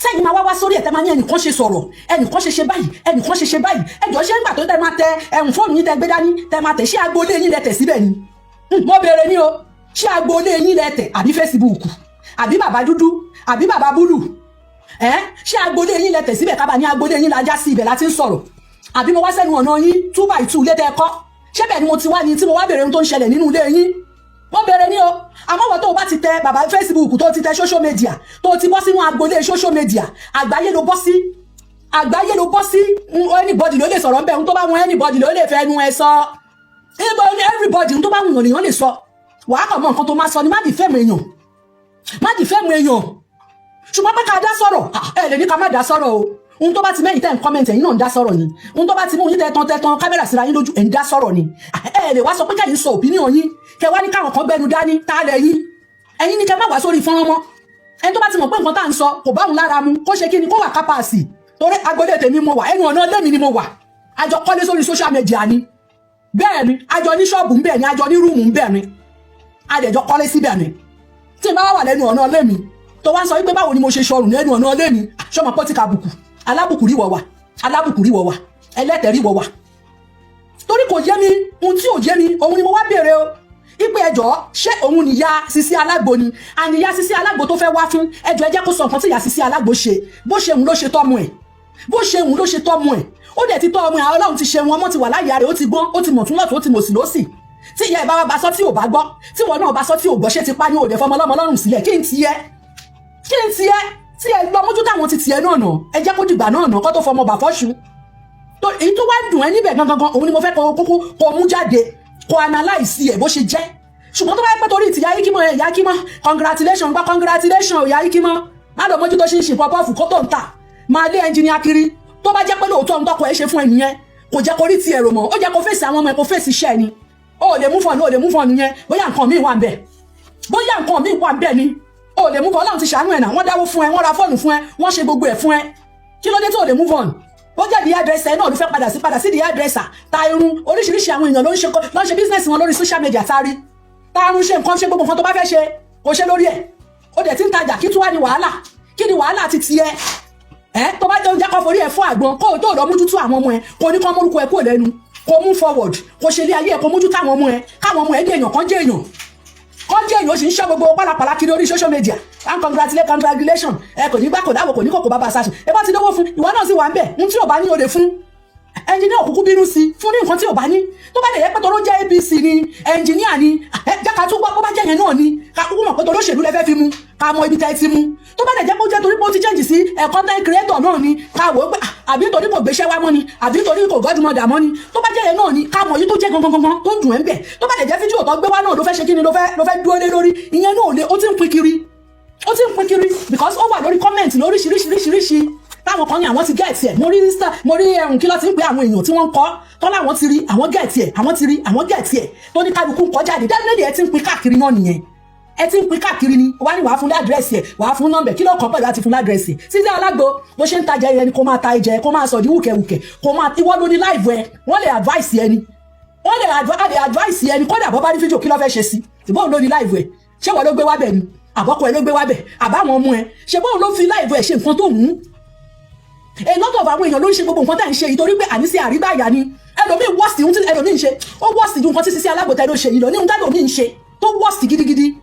tẹ́yìn máa wá wá sórí ẹ̀, tẹ́ máa ní ẹnìkan ṣe sọ̀rọ̀, ẹnìkan ṣe ṣe báyìí, ẹnìkan ṣe ṣe báyìí. Ẹjọ́, ṣé ńgbà tó tẹ́ máa tẹ ẹ̀hún fóònù yín, tẹ́ gbé dání, tẹ́ máa tẹ̀, ṣé agboolé yín lẹ tẹ̀ síbẹ̀ ni? Mo béèrè ní o. Ṣé agboolé yín lẹ tẹ̀, àbí Facebook, àbí bàbá dúdú, àbí bàbá búlù ẹ? Ṣé agboolé yín lẹ tẹ̀ síbẹ̀, kábà ní agboolé yín la já sí ibẹ̀ láti ń sọ̀rọ̀, àbí mo wá sẹ́nu ọ̀nà yín, 2 by 2 ilé tẹ́ kọ́, ṣé bẹ́ẹ̀ ni mo ti wá ní tí mo wá béèrè ohun tó ń ṣẹlẹ̀ nínú ilé yín? Wọ́n béèrè ní o. Àmọ́ wọ́n tó o bá ti tẹ bàbá Facebook, tó ti tẹ social media, tó ti bọ́ sínú agboolé social media, àgbáyé ló bọ́ sí, àgbáyé ló bọ́ sí. Anybody ló lè sọ̀rọ̀ ńbẹ̀. Ohun tó bá wọn, anybody ló lè fẹ́ nu ẹ sọ. Everybody, ohun tó bá wọn lèèyàn lè sọ. Wàá kàn mọ nǹkan tó máa sọ ni. Má defame èèyàn, má defame èèyàn. Ṣùgbọ́n pé ká dá sọ̀rọ̀, ẹ lè ní ká má dá sọ̀rọ̀ o. Ohun tó bá ti mẹ́yìn tẹ́ ń comment, ẹ̀yin náà ń dá sọ̀rọ̀ ni. Ohun tó bá ti mú yín tẹ́ tán kámẹ́rà síra yín lójú, ẹ̀ ń dá sọ̀rọ̀ ni. Ẹ lè wá sọ pé kẹ́yìn sọ opinion yín, kẹ wá ní káwọn kan gbẹnu dání. Tá lẹ yín? Ẹ̀yin ní kẹ má wá sórí fọ́nrán mọ́. Ẹni tó bá ti mọ̀ pé nǹkan tá à ń sọ kò bá òun lára mu, kó ṣe kí ni? Kó wà kápásì. Torí agbolé tèmi mo wà, ẹnu ọ̀nà lẹ́mi ni mo wà. Àjọ kọ́lé sórí social media ni. Bẹ́ẹ̀ ni, àjọ ní ṣọ́ọ̀bù ń bẹ̀ ni, àjọ ní room ń bẹ̀ ni, àdẹ̀jọ kọ́lé síbẹ̀ ni. Tí n bá wà lẹ́nu ọ̀nà lẹ́mi, tó wá ń sọ wípé báwo ni mo ṣe sọrùn lẹ́nu ọ̀nà lẹ́mi, ṣọmọ pọ́tì kàbùkù? Alábùkù rí wọ̀ wà, alábùkù rí wọ̀ wà, ẹlẹ́tẹ̀ rí wọ̀ wà. Torí kò yé mi. Ohun tí ò yé mi, òun ni mo wá béèrè o, ipe ẹjọ́, ṣé òun nìyá Sisi Alágbo ni? Àníyá Sisi Alágbo tó fẹ́ wá fún ẹjọ́, ẹ jẹ́ kó sọ nǹkan tí ìyá Sisi Alágbo ṣe. Bó ṣe òun ló ṣe tọ́mọ ẹ̀, bó ṣe òun ló ṣe tọ́mọ ẹ̀, ó dẹ̀ ti tọ́ ọmọ ẹ̀. Ọlọ́run ti ṣe wọn, ọmọ ti wà láyà rẹ̀, ó ti gbọ́n, ó ti mọ̀ tún lọ́tún, ó ti mọ̀ sí lọ́sì. Tí ìyá ẹ̀ bá wá bá sọ tí ò bá gbọ́, tí wọn náà bá sọ tí ò gbọ́, ṣé ti pa ní òde fọmọ ọlọ́mọ lọ́rùn sílẹ̀? Kí n tiẹ̀, kí n tiẹ̀ tí ẹ lọ mójútó àwọn ti tiẹ̀ náà nà? Ẹ jẹ́ kó dìgbà náà nà kó tó fọmọ bà fọ́ṣù. Èyí tó wá dùn ẹ́ níbẹ̀ gangan gan, òun ni mo fẹ́ kó kókó kó mú jáde. Kó analyse ẹ̀ bó ṣe jẹ́. Ṣùgbọ́n tó bá yẹ pé torí ìtìyà Ikimọ ẹ̀, ìyá Ikimọ, congratulation, gbọ́, congratulation, ìyá Ikimọ. Má lọ mójútó ṣinṣin puff-puff kó tó ń tà, máa lé ẹnjìníà kiri. Tó bá jẹ́ pé lóòótọ́ ń tọkọ ẹ ṣe fún ẹ nìyẹn, kò jẹ́ kó rí ti ẹ̀rọ mọ́, ó jẹ́ kó fèsì àwọn ọmọ ẹ, kó fèsì iṣẹ́ ẹ ni. Ó lè mú fún ọ, ó lè mú fún ọ nìyẹn. Bóyá nǹkan míì wà ń bẹ̀, bóyá nǹkan míì wà ń bẹ̀ ni. Ó lè move on. Ọlọ́run ti ṣàánú ẹ̀ náà. Wọ́n dáwó fún ẹ, wọ́n ra fóònù fún ẹ, wọ́n ṣe gbogbo ẹ̀ fún ẹ. Kí ló dé tó lè move on? Ó jẹ́ di hairdresser náà ló fẹ́ padà sí, padà sí di hairdresser, ta irun. Oríṣiríṣi àwọn èèyàn ló ń ṣe business wọn lórí social media. Tari tarun, ṣe nǹkan, ṣe gbogbo nǹkan tó bá fẹ́ ṣe, kò ṣe lórí ẹ̀. Ó dẹ̀ ti ń tajà. Kí tún wá ní wàhálà? Kí ni wàhálà ti tiẹ̀ ẹ? Tó bá jẹ́ oúnjẹ kan forí ẹ̀ fún àgbọn, kó o tó lọ mójútó àwọn ọmọ ẹ, kó o ní kán mórúkọ ẹ kúrò lẹ́nu, kó o move forward, kó o ṣe ilé ayé ẹ, kó o mójútó àwọn ọmọ ẹ, káwọn ọmọ ẹ dé èèyàn kan, jẹ́ èèyàn kọ́ jẹ́ èèyàn. Ó sì ń ṣọ́ gbogbo pálapàla kiri orí social media and congratulate, congratulation. Ẹ kò ní gbà, kò dáwò, kò ní kòkò bàbá sàṣù. Ẹ bá ti lówó fún, ìwọ náà sì wà ń bẹ̀ ń tí ò bá ní o lè fún ẹnjìníà. Òkúkú bínú sí fún ní nǹkan tí ò bá ní. Tó bá lè yẹ pé toró jẹ́ APC ni ẹnjìníà ni ẹ jẹ́ ká tún gbọ́. Bó bá jẹ́ yẹn náà ni, ká kúkú mọ̀ pé toró ṣèlú lẹ fẹ́ fi mu, ká mọ ibi tẹ́ ẹ ti mu. Tó bá lè jẹ́ pé ó jẹ́ torí pé ó ti change sí ẹ̀ content creator náà ni, ká wò ó pé àbí torí kò gbéṣẹ́ wá mọ́ ni, àbí torí kò godmother mọ́ ni. Tó bá jẹ́ yẹn náà ni, ká mọ̀ yìí tó jẹ́ gangan gangan tó ń dùn ẹ́ ń bẹ̀. Tó bá lè jẹ́ fídíò tó gbé wá náà ló fẹ́ ṣe, kí ni ló fẹ́ dúró lé lórí? Ìyẹn náà lè ó ti ń pín kiri, ó ti ń pín kiri, because ó wà lórí comment lóríṣiríṣiríṣiríṣi táwọn kan ní àwọn ti get ẹ̀. Mo rí insta, mo rí ẹ̀hún, kí ló ti ń pè, àwọn èèyàn tí wọ́n ń kọ́ tọ́lá, àwọn ti rí, àwọn get ẹ̀, àwọn ti rí, àwọn get ẹ̀, tó ní kálukú ń kọ́ jáde. Definitely ẹ ti ń pín káàkiri náà nìyẹn. Ẹ ti ń pín káàkiri ni. Wàá ní wàá fún ládírẹ́sì ẹ̀, wàá fún nọ́mbẹ̀. Kí ló kàn pẹ̀lú àti fún ládírẹ́sì? Sisi Alágbo, bó ṣe ń tajà ẹni, kó máa ta ẹjẹ, kó máa sọ̀dí wùkẹ̀wùkẹ̀, kó máa ìwọ ló ní live ẹ. Wọ́n lè advice ẹni, wọ́n lè advice ẹni. Kódà bọ́ bá rí fídíò, kí ló fẹ́ ṣe sí? Ìbọn ló ní live ẹ. Ṣé wọ́n ló gbé wá bẹ̀ ni? Àbọ́kọ ẹ ló gbé wá bẹ̀? Àbáwọn ọmọ ẹ? Ṣé bóun ló fi live ẹ ṣe nǹkan tó wù ú? A lot of àwọn èèyàn ló ń ṣe gbogbo nǹkan tá à ń ṣe yìí torí pé àníṣe àrígbáyà ni. Ẹlòmíì worst ohun tí ẹlòmíì ń ṣe, ó worst ju nǹkan tí Sisi Alágbo tẹ́ ló ṣe yìí lọ ní ohun tẹ́lòmíì ń ṣe tó worst gidigidi.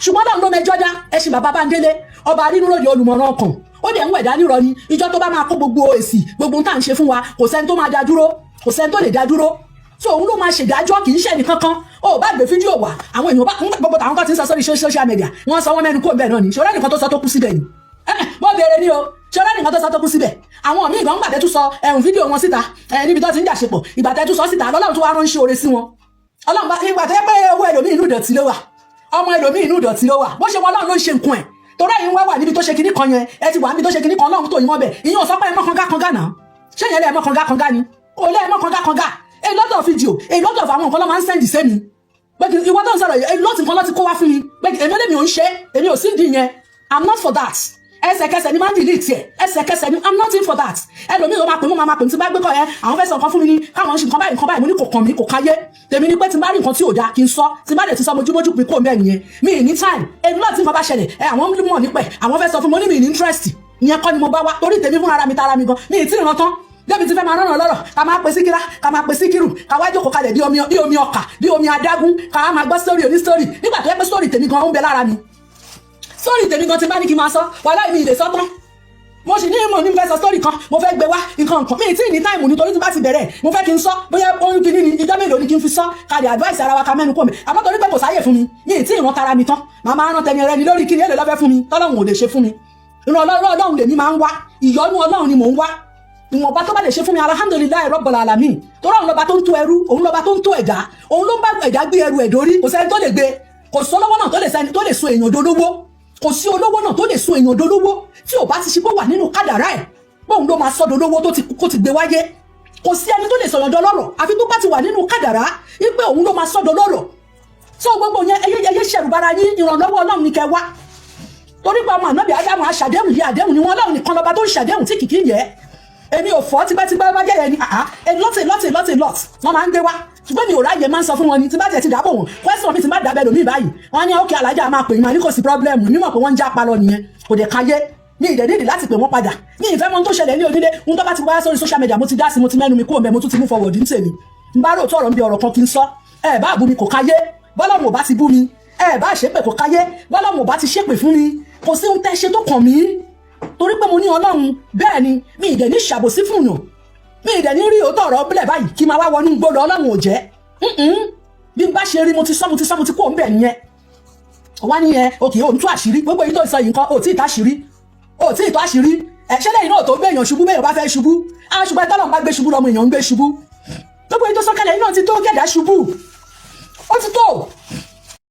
Ṣùgbọ́n náà ló mẹjọ́ dá. Ẹṣin bàbá Bándélé, ọba arínúròdì, olùmọ̀ràn ọkàn, ó dẹ̀ ń wẹ̀dá nírọ̀ ni. Ìjọ tó bá máa kó gbogbo èsì gbogbo ohun tá à ń ṣe fún wa, kò sẹ́ni tó máa dá dúró, kò sẹ́ni tó lè dá dúró. So òun ló máa ṣèdájọ́, kì í ṣe ẹnìkankan. Ó bá gbé fídíò wá, àwọn èèyàn bá gbogbo àwọn kan ti ń sọ sórí social media, wọ́n sọ wọ́n mẹ́nu kó bẹ́ẹ̀ náà ni. Ṣọlá nìkan tó sọ tó kú síbẹ̀ ni wọ́n béèrè ní o. Ṣọlá nìkan tó sọ tó kú síbẹ̀. Àwọn míì gan gbàtẹ́ tún sọ ẹ̀hún fídíò wọn síta ẹ̀ níbi tó ti ń jàṣepọ̀. Ìgbà tẹ́ tún sọ síta, lọ́lọ́run tó wá ránṣẹ́ oore sí wọn. Ọlọ́run bá ìgbà tẹ́ pé owó ẹlòmíì inú ìdọ̀tí ló wà, ọmọ ẹlòmíì inú ìdọ̀tí ló wà. Bó ṣe wọn, Ọlọ́run ló ń ṣe nǹkan ẹ̀. Torí ẹ̀yin wá wà níbi tó ṣe kinní kan yẹn, ẹ ti wà níbi tó ṣe kinní kan, Ọlọ́run tó yín mọ́ bẹ̀. Ìyẹn ò sọ pé ẹ mọ́ kanga kanga náà. Ṣé yẹn lẹ́ mọ́ kanga kanga ni? Kò lẹ́ mọ́ kanga kanga. A lot of video, a lot of àwọn nǹkan ló máa ń send sẹ́mi pé kí ìwọ tó ń sọ̀rọ̀ yìí, a lot nǹkan ló ti kó wá fún mi pé èmi lèmi ò ń ṣe, èmi ò sí ìdí yẹn. I'm not for that. Ẹsẹ̀kẹsẹ̀ ni máa ń delete ẹ̀, ẹsẹ̀kẹsẹ̀ ni. I'm not in for that. Ẹlòmíì ló máa pè mú, máa pè mí tí bá gbé kọ ẹ, àwọn fẹ́ sọ nǹkan fún mi ní káwọn ṣe nǹkan báyìí, nǹkan báyìí. Mo ní kò kàn mí, kò káyé tèmi ni pé tí n bá rí nǹkan tí ò dáa kí n sọ. Tí n bá dẹ̀ ti sọ, mojúmójú pé kò mẹ́ nìyẹn. Mi ì ní time. Èmi náà tí nǹkan bá ṣẹlẹ̀ ẹ, àwọn mọ̀ nípẹ̀, àwọn fẹ́ sọ fún mi, mo ní mi ì ní interest. Ìyẹn kọ́ ni mo bá wá torí tèmi fún ara mi, tara mi gan mi ì tí ì ràn tán débi tí fẹ́ máa rán lọ́rọ̀. Ká máa pe síkírá, ká máa pe síkírù, ká wá jókòó kalẹ̀ bí omi ọkà, bí omi adágún, ká máa gbọ́ sórí oní sórí nígbà tó yẹ pé sórí tèmi gan ó ń bẹ lára mi. Sórí tèmi gan ti bá ní kí n máa sọ, wàhálà, mi ì lè sọ tán. Mo sì ní mo ní fẹ́ sọ sórí kan, mo fẹ́ gbé wá nǹkan nǹkan, mi ì tí ì ní time, nítorí tí bá ti bẹ̀rẹ̀, mo fẹ́ kí n sọ bóyá oyún kìíní ni, ìjọ mélòó ni kí n fi sọ, ká lè advice ara wa, ká mẹ́nu kò mi. Àmọ́ torí pé kò sáyè fún mi, mi ì tí ì rán tara mi tán, màá máa rán tẹni rẹ ni lórí kíni? Èlò lọ́fẹ́ fún mi tọ́lọ́run ò lè ṣe fún mi? Ìran Ọlọ́run lèmi máa ń wá, ìyọ́nú Ọlọ́run ni mò ń wá. Ìwọ̀nba tó bá lè ṣe fún mi, alhamdulillahi rabbil alamin. Torí òun lọ́ba tó ń tó ẹrú, òun lọ́ba tó ń tó ẹ̀dá, òun ló ń bá ẹ̀dá gbé ẹrù ẹ̀dórí. Kò sẹ́ni tó lè gbé, kò sọ lọ́wọ́ náà tó lè sẹ́ni tó lè so èèyàn dolówó. Kò sí olówó náà tó lè so èèyàn dolówó tí ò bá ti ṣe pé wà nínú kádàrá ẹ̀ bóun ló máa sọ dolówó tó ti kó ti gbé wáyé. Kò sí ẹni tó lè sọ̀yàn dọlọ́rọ̀ àfi tó bá ti wà nínú kádàrá wípé òun ló máa sọ dọlọ́rọ̀. So gbogbo yẹn, ẹyẹ ẹyẹ ṣẹ̀rùbára yín. Ìrànlọ́wọ́ Ọlọ́run ní kẹ́ wá, torí pé ọmọ ànábì Ádámù aṣàdéhùn yìí, àdéhùn ni wọn. Ọlọ́run nìkan lọ́ba tó ń ṣàdéhùn tí kìkì yẹ. Èmi ò fọ́ tipẹ́tipẹ́ bá jẹ́ yẹn ni àá. A lot, a lot, a lot, a lot wọ́n máa ń gbé wá, ṣùgbọ́n mi ò ráyè. Máa ń sọ fún wọn ni tí bá tiẹ̀ ti dábò wọn question mi, ti má dábẹ́ lómi báyìí, wọ́n ní okay, alájà máa pè mí. Ní kò sí problem. Mi mọ̀ pé wọ́n ń já palọ nìyẹn, kò dẹ̀ káyé mi. Ìdẹ̀ nídìí láti pè wọ́n padà. Mi ìfẹ́ mọ́ tó ṣẹlẹ̀ ní onílé. Ohun tó bá ti wá sórí social media, mo ti dá sí, mo ti mẹ́nu mi kúrò mẹ́, mo tún ti mú forward ní tèmi. N bá rò tó ọ̀rọ̀ ń bí ọ̀rọ̀ kan kí n sọ, ẹ bá bú mi, kò káyé. Bọ́lọ́mù ò bá ti bú mi, ẹ bá ṣépè, kò káyé. Bọ́lọ́mù ò bá ti ṣépè fún mi, kò sí ohun tẹ́ ṣe tó kàn mí, torí pé mo ní Ọlọ́run. Bẹ́ẹ̀ ni, mi ìdẹ̀ ní ṣàbòsí fún yàn, mi ìdẹ̀ ní rí òótọ́ ọ̀rọ̀ bílẹ̀ báyìí kí n máa wá wọnú gbọ́dọ̀. Ọlọ́run ò jẹ́ bí n bá ṣe rí, mo ti sọ, mo ti sọ, mo ti kó òun bẹ̀ nìyẹn. Wá nìyẹn òkè òun tú àṣírí gbogbo èyí tó ń sọ yìí nǹkan, ò tí ì táṣírí, ò tí ì tó àṣírí ẹ. Ṣẹlẹ̀ yìí náà tó gbé èèyàn ṣubú, bẹ́ẹ̀ bá fẹ́ ṣubú á ṣùgbọ́n tọ́lọ̀ ń bá gbé ṣubú lọ́mọ èèyàn ń gbé ṣubú. Gbogbo èyí tó sọ kalẹ̀ yìí náà ti tó kẹ̀dá ṣubú. Ó ti tó.